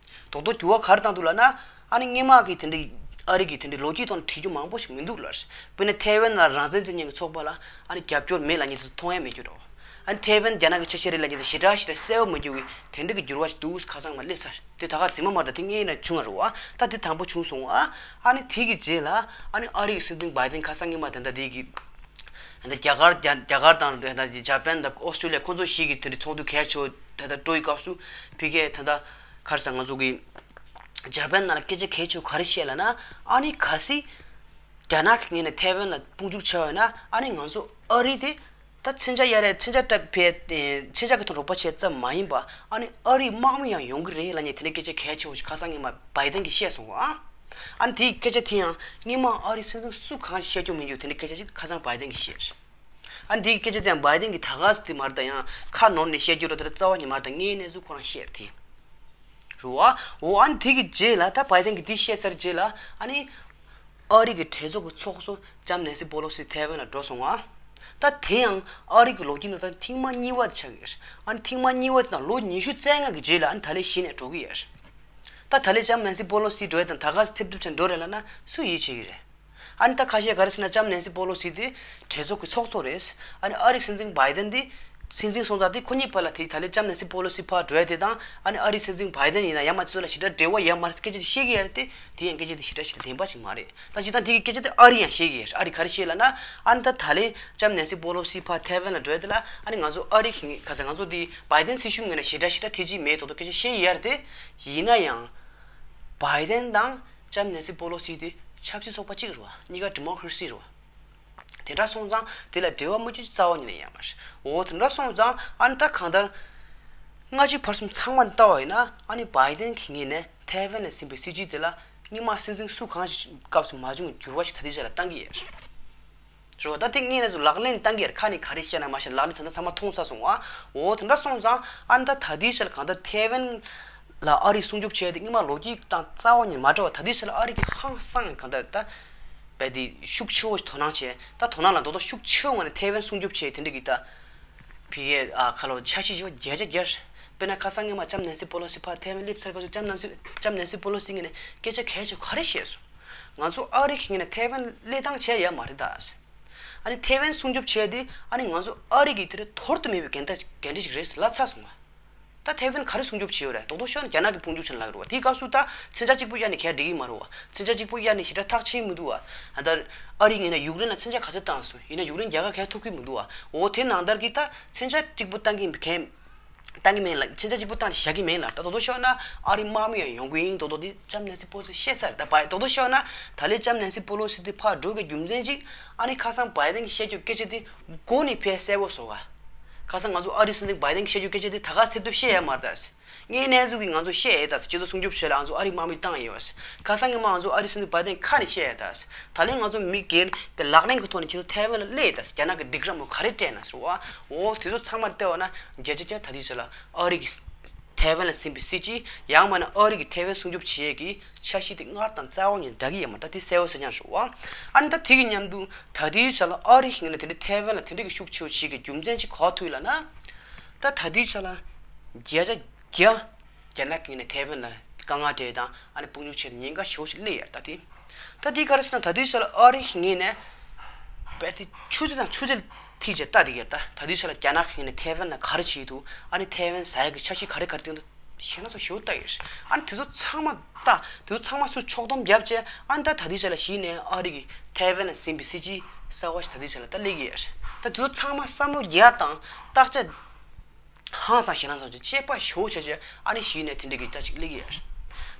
རྡོག་རྡོག་འགྱུར་བ་ག་རེ་བཏང་འདུག་ལབ་ན། ཨ་ནི་སྔོན་མ་གི་དེ་འདྲའི་ཨ་རི་གི་དེ་འདྲའི་ལོ་རྒྱུས་ཐོག་ནས་བྲིས་རྒྱུ་མང་པོ་ཞིག་མི་འདུག་ལབ་རེད། དཔེར་ན་ཐའེ་ཝན་ལ་རང་བཙན་རྩོད་མཁན་གྱི་ཚོགས་པ་ལ་ཨ་ནི་རྒྱབ་སྐྱོར་མེད་ལབ་མཁན་དེ་ཚོ་མཐོང་ཡ་མེད་རྒྱུ་རེད། ཨ་ནི་ཐའེ་ཝན་རྒྱ་ནག་གི་ཆ་ཤས་རེད་ལབ་མཁན་དེ་ཞེ་དྲག་ཞེ་དྲག་གསལ་པོ་མི་འགྱུར་བའི་དེ་འདྲ་གི་འགྱུར་བ་ཞིག་འདུག་ཁ་སང་མ་སླེབས་ཚར། དེ་ད་ག་རྫུན་མ་མ་རེད། ད་དེ་སྔོན་ནས་བྱུང་བ་རེད་བ། ད་དེ་དང་པོ་བྱུང་སོང་བ། ཨ་ནི་དེ་གི་རྗེས་ལ་ཨ་ནི་ཨ་རི་གི་སྲིད་འཛིན་བྷའི་ཏན་ཁ་སང་སྔོན་མ་དེ་འདྲ་དེ་གི་ད་ལྟ་རྒྱ་གར་རྒྱ་རྒྱ་གར་དང་ད་ལྟ་འཇར་པན་དང་ཨོ་སི་ཀྲོ་ལི་ཡ་ཁོང་ཚོ་བཞི་གི་དེ་འདྲ་ཚོགས་འདུ་གལ་ཆེ་བོ་ད་ལྟ་སྤྲོ་བའི་སྐབས་སུ་ཕ་གིར་ད་ལྟ་ག་རེ་ཟེར་ང་ཚོ་གི་འཇར་པན་ནང་ལ་སྐད་ཆ་གལ་ཆེ་བོ་ག་རེ་བཤད་ལབ་ན། ཨ་ནི་གལ་སྲིད་རྒྱ་ནག་གི་ངོས་ནས་ཐའེ་ཝན་ལ་དཔུང་འཇུག་བྱས་པ་ཡིན་ན་ཨ་ནི་ང་ཚོ་ཨ་རི་དེ་ད་མཚོན་ཆ་གཡར་ཡས་མཚོན་ཆ་སྤྲད་པའི་མཚོན་ཆ་གི་ཐོག་རོགས་པ་བྱས་ཙམ་མ་ཡིན་པ་ཨ་ནི་ཨ་རིའི་དམག་མི་ཡང་ཡོང་གི་རེད་ལབ་མཁན་དེ་འདྲའི་སྐད་ཆ་གལ་ཆེ་བོ་ཞིག་ཁ་སང་སྔོན་མ་བྷའི་ཏན་གྱིས་བཤད་སོང་བ། ཨ་ནི་དེའི་སྐད་ཆ་དེ་ཡང་སྔོན་མ་ཨ་རིའི་སྲིད་འཛིན་སུ་གང་བཤད་རྒྱུ་མི་འདུག་དེ་འདྲའི་སྐད་ཆ་ཞིག་ཁ་སང་བྷའི་ཏན་གྱིས་བཤད། ཨ་ནི་དེའི་སྐད་ཆ་དེ་ཡང་བྷའི་ཏན་གྱིས་ད་ག་སེ་དེ་མ་རེད། ད་ཡང་ཁ་ནོར་ནས་བཤད་རྒྱུ་རེད། ད་རྩ་བ་ཉིད་མ་རེད། ད་དངོས་གནས་སུ་ཁོ་རང་བཤད་དེ་རུ་བ། འོ་ཨ་ནི་དེ་གི་རྗེས་ལ་ད་བྷའི་ཏན་གྱིས་དེ་བཤད་ཚར་རྗེས་ལ་ཨ་ནི་ཨ་རི་གི་གྲོས་ཚོགས་ཀྱི་ཚོགས་གཙོ་ལྕམ་ནན་སི་པོ་ལོ་སི་ཐའེ་ཝན་ལ་འགྲོ་སོང་བ། ད་དེ་ཡང་ཨ་རི་གི་ལོ་རྒྱུས་ནང་ད་ཐེངས་མ་གཉིས་པ་དེ་ཆགས་ཀྱི་རེད། ཨ་ནི་ཐེངས་མ་གཉིས་པ་དེ་དང་ལོ་ཉི་ཤུ་རྩ་ལྔ་གི་རྗེས་ལ་ཨ་ནི་ད་ལན་གཞི་ནས་འགྲོ་གི་ཡོད་རེད། ད་ད་ལན་ལྕམ་ནན་སི་པོ་ལོ་སི་འགྲོ་ཡ་དང་ད་ག་སེ་ཐེབས་ཐེབས་བྱས་འགྲོ་རེད་ལབ་ན་སུ་ཡིད་ཆེས་ཀྱི་རེད། ཨ་ནི་ད་ཁ་ཤས་ག་རེ་ཟེར་ན་ལྕམ་ནན་སི་པོ་ལོ་སི་དེ་གྲོས་ཚོགས་ཀྱི་ཚོགས་གཙོ་རེད། ཨ་ནི་ཨ་རིའི་སྲིད་འཛིན་བྷའི་ཏན་དེ་སྲིད་འཛིན་སོང་ཙང་དེ་ཁོ་གཉིས་བར་ལ་དེ་ད་ལན་ལྕམ་ནན་སི་པོ་ལོ་སི་ཕར་འགྲོ་ཡ་དེ་དང་ཨ་ནི་ཨ་རིའི་སྲིད་འཛིན་བྷའི་ཏན་ཡིན་ན་ཡང་མ་ཚོ་ལ་ཞེ་དྲག་འབྲེལ་བ་ཡོད་མ་རེད་སྐད་ཆ་དེ་བཤད་ཀྱི་ཡོད་རེད་དེ། དེ་ཡང་སྐད་ཆ་དེ་ཞེ་དྲག་ཞེ་དྲག་བདེན་པ་ཞིག་མ་རེད། ད་སྤྱིར་བཏང་དེ་གི་སྐད་ཆ་དེ་ཨ་རི་ཡང་བཤད་ཀྱི་ཡོད་རེད། ཨ་རི་ག་རེ་བཤད་ལབ་ན། ཨ་ནི་ད་ད་ལན་ལྕམ་ནན་སི་པོ་ལོ་སི་ཕར་ཐའེ་ཝན་ལ་འགྲོ་ཡ་དེ་ལ་ཨ་ནི་ང་ཚོ་ཨ་རི་གི་ག་ཚ་ང་ཚོ་དེ་བྷའི་ཏན་སྲིད་གཞུང་ངོས་ནས་ཞེ་དྲག་ཞེ་དྲག་ཐེ་ཇུས་མེད་ཏོག་ཏོག་སྐད་ཆ་བཤད་ཀྱི་ཡོད་རེད་དེ། ཡིན་ན་ཡང་བྷའི་ཏན་དང་ལྕམ་ནན་སི་པོ་ལོ་སི་དེ་ ཆབ་སྲིད་ཚོགས་པ་གཅིག་རེད་བ། གཉིས་ཀ་ཌི་མོ་ཀ་རེ་སི་རེད་བ། དེ་འདྲ་སོང་ཙང་དེ་ལ་འབྲེལ་བ་མ་བྱེད་རྩ་བ་ཉིད་ནས་ཡོད་མ་རེད། འོ་དེ་འདྲ་སོང་ཙང་ཨ་ནི་ད་གང་ལྟར་སྔ་ཕྱི་བར་གསུམ་ཚང་མ་ལྟ་བ་ཡིན་ན། ཨ་ནི་བྷའི་ཌེན་གྱི་ངོས་ནས་ཐའེ་ཝན་ལ་ཟིན་པའི་སྲིད་ཇུས་དེ་ལ་སྔོན་མ་སྲིད་འཛིན་སུ་གང་ཞིག་སྐབས་སུ་མ་བྱུང་བའི་འགྱུར་བ་ཞིག་ད་ལྟའི་ཆ་ལ་བཏང་གི་ཡོད་རེད། རེད་བ། ད་དེ་ངས་ནས་ཚུར་ལག་ལེན་བཏང་གི་ཡོད་རེད། ཁ་ནས་ག་རེ་བཤད་ན་མ་བཤད་ན་ལག་ལེན་བྱས་ན་ཚང་མ་མཐོང་ཚར་སོང་བ། འོ་དེ་འདྲ་སོང་ཙང་ཨ་ནི་ད་ད་ལྟའི་ཆ་ལ་གང་ལྟར་ཐའེ་ཝན་ལ་ཨ་རིས་སྲུང་སྐྱོབ་བྱས་ཏེ་སྔོན་མ་ལོ་རྒྱུས་དང་རྩ་བ་ཉིད་མ་འདྲ་བ། ད་ལྟའི་ཆ་ལ་ཨ་རི་གིས་ཧང་སང་གང་ལྟར་ད་རྦད་དེ་ཤུགས་ཆེ་བོ་ཞིག་དོ་སྣང་བྱས། ད་དོ་སྣང་ལ་རྡོག་རྡོག་ཤུགས་ཆེ་བོ་ངང་ནས་ཐའེ་ཝན་སྲུང་སྐྱོབ་བྱས་དེ་འདྲ་གི་ད་ཕ་གིའི་ཨ་ཁ་ལོ་འཆར་གཞི་ཞིག་བརྒྱ་ཆ་བརྒྱ། དཔེར་ན་ཁ་སང་སྔོན་མ་ལྕམ་ནན་སི་པོ་ལོ་སི་ཕར་ཐའེ་ཝན་སླེབས་ཚར་སྐབས་སུ་ལྕམ་ནན་སི་ལྕམ་ནན་སི་པོ་ལོ་སི་ངོས་ནས་སྐད་ཆ་གལ་ཆེ་ག་རེ་བཤད་སོང་། ང་ཚོ་ཨ་རི་གི་ངོས་ནས་ཐའེ་ཝན་བློས་བཏང་བྱས་ཡོད་མ་རེད་ད། ཨ་ནི་ཐའེ་ཝན་སྲུང་སྐྱོབ་བྱས་ཏེ་ཨ་ནི་ང་ཚོ་ཨ་རི་གི་དེ་རིང་དོར་དུ་མེད་པའི་འགན་ད་འགན་འཁྲི་ཞིག་རེད་ཟེར་ལབ་ཚར་སོང་བ། ད་ཐའེ་ཝན་ག་རེ་སྲུང་སྐྱོབ་བྱས་ཡོད་རེད། རྡོག་རྡོག་ཤོད་ན་རྒྱ་ནག་གི་དཔུང་འཇུག་བྱས་ན་ལབ་ཀྱི་རེད་བ། དེའི་སྐབས་སུ་ད་མཚོན་ཆ་གཅིག་པུ་གཡར་ནས་ག་འགྲིག་གི་མ་རེད་བ། མཚོན་ཆ་གཅིག་པུ་གཡར་ནས་ཞེ་དྲག་ཐག་ཆོད་མི་འདུག་བ། ད་ལྟ་ཨ་རི་ངོས་ནས་ཡུཀ་རེན་ལ་མཚོན་ཆ་ག་ཚོད་བཏང་སོང་། ཡིན་ན་ཡུཀ་རེན་རྒྱལ་ཁ་གང་ཡང་ཐོབ་ཀྱི་མི་འདུག་བ། འོ་དེ་ནང་ལྟར་གྱི་ད་མཚོན་ཆ་གཅིག་པུ་བཏང་གི་མཁན་བཏང་གི་མིན་ལ། མཚོན་ཆ་གཅིག་པུ་བཏང་ནས་བཞག་གི་མིན་ལ། ད་རྡོག་རྡོག་ཤོད་ན་ཨ་རིའི་དམག་མི་ཡང་ཡོང་གི་ཡིན། རྡོག་རྡོག་དེ་ལྕམ་ནན་སི་པོ་ལོ་སི་བཤད་ས་རེད། ད་བ་རྡོག་རྡོག་ཤོད་ན་ད་ལོའི་ལྕམ་ནན་སི་པོ་ལོ་སི་དེ་ཕར་འགྲོ་གི་རྒྱུ་མཚན་གཅིག་ཨ་ནི་ཁ་སང་བྷའི་ཌེན་གྱིས་བཤད་རྒྱུ་སྐད་ཆ་དེ་མགོ་ནས་ཕར་གསལ་པོ་བཟོ་ག་ཁ་སང་ང་ཚོ་ཨ་རིའི་སྲིད་འཛིན་བྷའི་ཌེན་གྱིས་བཤད་རྒྱུ་སྐད་ཆ་དེ་ད་ག་སེ་ཐུབ་བཤད་ཡ་མ་རེད་ད། ངས་གནས་ཚུལ་གྱིས་ང་ཚོ་བཤད་ཡ་ད། སྤྱི་ཚོགས་སྲུང་སྐྱོབ་བྱེད་ལ་ང་ཚོ་ཨ་རིའི་དམག་མི་བཏང་ཡོད། ཁ་སང་ངས་མ་ང་ཚོ་ཨ་རིའི་སྲིད་འཛིན་བྷའི་ཌེན་ཁ་ནས་བཤད་ཡ་ད། ད་ལན་ང་ཚོ་མི་སྒེར་དེ་ལག་ལེན་གྱི་ཐོག་ནས་ཁྱེད་ཚོ་ཐའེ་ཝན་ལ་སླེབས་ད། རྒྱ་ནག་གི་སྡིགས་ར་མོ་ག་རེ་སྤྲད་ན་ཟེར་བ། འོ་དེ་ཚོ་ཚང་མ་བལྟས་པ་ན་བརྒྱ་ཆ་བརྒྱ་ད་ལྟའི་ཆ་ལ་ཨ་རི་གིས་ཐའེ་ཝན་ལ་ཟིན་པའི་སྲིད་ཇུས། ཡང་མིན་ན་ཨ་རི་གིས་ཐའེ་ཝན་སྲུང་སྐྱོབ་བྱེད་ཡས་ཀྱི་འཆར་གཞི་དེ་སྔར་དང་རྩ་བ་ཉིད་འདྲ་གི་ཡོད་མ་རེད། ད་དེ་གསལ་པོ་གསལ་རྐྱང་རེད་བ། ཨ་ནི་ད་དེ་གི་མཉམ་དུ་ད་ལྟའི་ཆ་ལ་ཨ་རི་ངོས་ནས་དེ་འདྲའི་ཐའེ་ཝན་ལ་དེ་འདྲའི་གི་ཤུགས་ཆེ་བོ་བྱེད་ཀྱི་རྒྱུ་མཚན་ཅིག་ག་པར་ཐུག་ཡོད་ལབ་ན། ད་ད་ལྟའི་ཆ་ལ་བརྒྱ་ཆ་བརྒྱ་རྒྱ་ནག་གི་ངོས་ནས་ཐའེ་ཝན་ལ་དཀའ་ངལ་སྤྲད་དང་ཨ་ནི་དཔུང་འཇུག་བྱས་ཏེ་ཉེན་ཁ་ཞེ་པོ་ཞིག་སླེབས་ཡོད་རེད། ད་དེ་ད་དེ་ག་རེ་ཟེར་ན། ད་ལྟའི་ཆ་ལ་ཨ་རི་གི་ངོས་ནས་རྦད་དེ་ཆུ་ཚོད་དང་ཆུ་ཚོད་ཐིག་བྱས་ལྟ་བསྡད་ཀྱི་ཡོད། ད་ད་ལྟའི་ཆ་ལ་རྒྱ་ནག་གི་ངོས་ནས་ཐའེ་ཝན་ལ་ག་རེ་བྱེད་ཀྱི་འདུག་ཨ་ནི་ཐའེ་ཝན་ཟ་ཡ་གི་འཆར་གཞི་ག་རེ་ག་རེ་བཏིང་འདུག་ཞེ་ན་ཚ་ཞེ་པོ་ལྟ་ཡོད། ཨ་ནི་དེ་ཚོ་ཚང་མ་ལྟ། དེ་ཚོ་ཚང་མ་ཚུར་ཕྱོགས་བསྡོམས་བརྒྱབ་བྱས། ཨ་ནི་ད་ད་ལྟའི་ཆ་ལ་གཞི་ནས་ཨ་རི་གིས་ཐའེ་ཝན་ལ་ཟིན་པའི་སྲིད་ཇུས་གསར་བ་ཞིག་ད་ལྟའི་ཆ་ལ་ད་སླེབས་ཀྱི་ཡོད། ད་དེ་ཚོ་ཚང་མ་བསམ་བློ་རྒྱག་དང་བརྟག་དཔྱད་ཧང་སང་ཞེ་ན་ཚ་ཅིག་དཔྱད་པ་ཞེ་པོ་བྱས་བྱས། ཨ་ནི་གཞི་ནས་དེ་འདྲ་གི་ད་ཅིག་སླེབས་ཀྱི་ཡོད།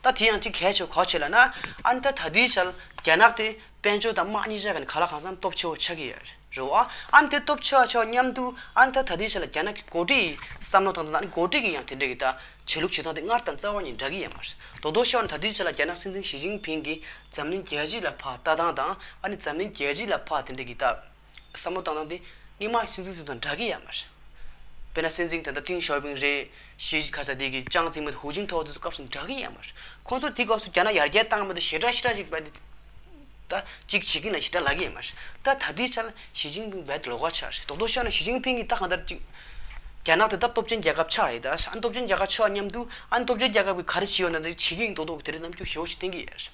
ད་དེ་ཡང་ཅིག་གལ་ཆེ་ག་པར་ལབ་ན། ཨ་ནི་ད་ད་ལྟའི་ཆ་ལ་རྒྱ་ནག་དེ་དཔལ་འབྱོར་དང་དམག་གཉིས་ཆ་ག་ནས་ག་ལ་གང་འཚམ་སྟོབས་ཆེ་བོ་ཆགས་ཀྱི་ཡོད་རེད་བ། ཨ་ནི་དེ་སྟོབས་ཆེ་བ་ཆགས་མཉམ་དུ་ཨ་ནི་ད་ད་ལྟའི་ཆ་ལ་རྒྱ་ནག་གི་འགོ་ཁྲིད་ཀྱི་བསམ་བློ་བཏང་སྟངས་དང་། ཨ་ནི་འགོ་ཁྲིད་ཀྱི་ཡང་དེ་འདྲ་གི་ད་བྱེད་ལུགས་བྱེད་སྟངས་དེ་སྔར་དང་རྩ་བ་ཉིད་འདྲ་གི་ཡོད་མ་རེད། རྡོག་རྡོག་ཤོད་ན་ད་ལྟའི་ཆ་ལ་རྒྱ་ནག་སྲིད་འཛིན་ཞི་ཅིན་ཕིང་གིས་འཛམ་གླིང་རྒྱལ་སྤྱི་ལ་ཕར་ལྟ་སྟངས་དང་། ཨ་ནི་འཛམ་གླིང་རྒྱལ་སྤྱི་ལ་ཕར་དེ་འདྲ་གི་ད་བསམ་བློ་བཏང་སྟངས་དེ་སྔོན་མ་སྲིད་འཛིན་ཚོ་དང་འདྲ་གི་ཡོད་མ་རེད། དཔེར་ན་སྲིད་འཛིན་ད་ལྟ་ཏིང་ཞའོ་ཕིང་རེད། ཞི་ག་ས་དེ་གི་ཅང་ཙེ་མིན། ཧུའུ་ཅིན་ཐའོ་དེ་ཚོ་སྐབས་སུ་འདྲ་གི་ཡོད་མ་རེད། ཁོང་ཚོ་དེ་སྐབས་སུ་རྒྱ་ནག་ཡར་རྒྱས་བཏང་མི་འདུག་ཞེ་དྲག་ཞེ་དྲག་ཅིག་བལྟས་ད་ཅིག་བྱེད་ཀྱི་ན་ཞེ་དྲག་ལབ་ཀྱི་ཡོད་མ་རེད། ད་ད་ལྟའི་ཆ་ལ་ཞི་ཅིན་ཕིང་རྦད་ལོགས་ཀ་ཆགས་རེད། རྡོག་རྡོག་ཤོད་ན་ཞི་ཅིན་ཕིང་གིས་ད་གང་ལྟར་ཅིག་རྒྱ་ནག་དེ་ད་སྟོབས་ཆེན་རྒྱལ་ཁབ་ཆགས་ཡོད། ད་ཨ་ནི་སྟོབས་ཆེན་རྒྱལ་ཁབ་ཆགས་མཉམ་དུ་ཨ་ནི་སྟོབས་ཆེན་རྒྱལ་ཁབ་ཀྱིས་ག་རེ་བྱས་ཡོད་ན་དེ་བྱེད་ཀྱི་ཡིན་མདོག་མདོག་གི་དེ་འདྲའི་རྣམ་འགྱུར་ཞེ་པོ་ཞིག་བསྟན་གྱི་ཡོད་རེད།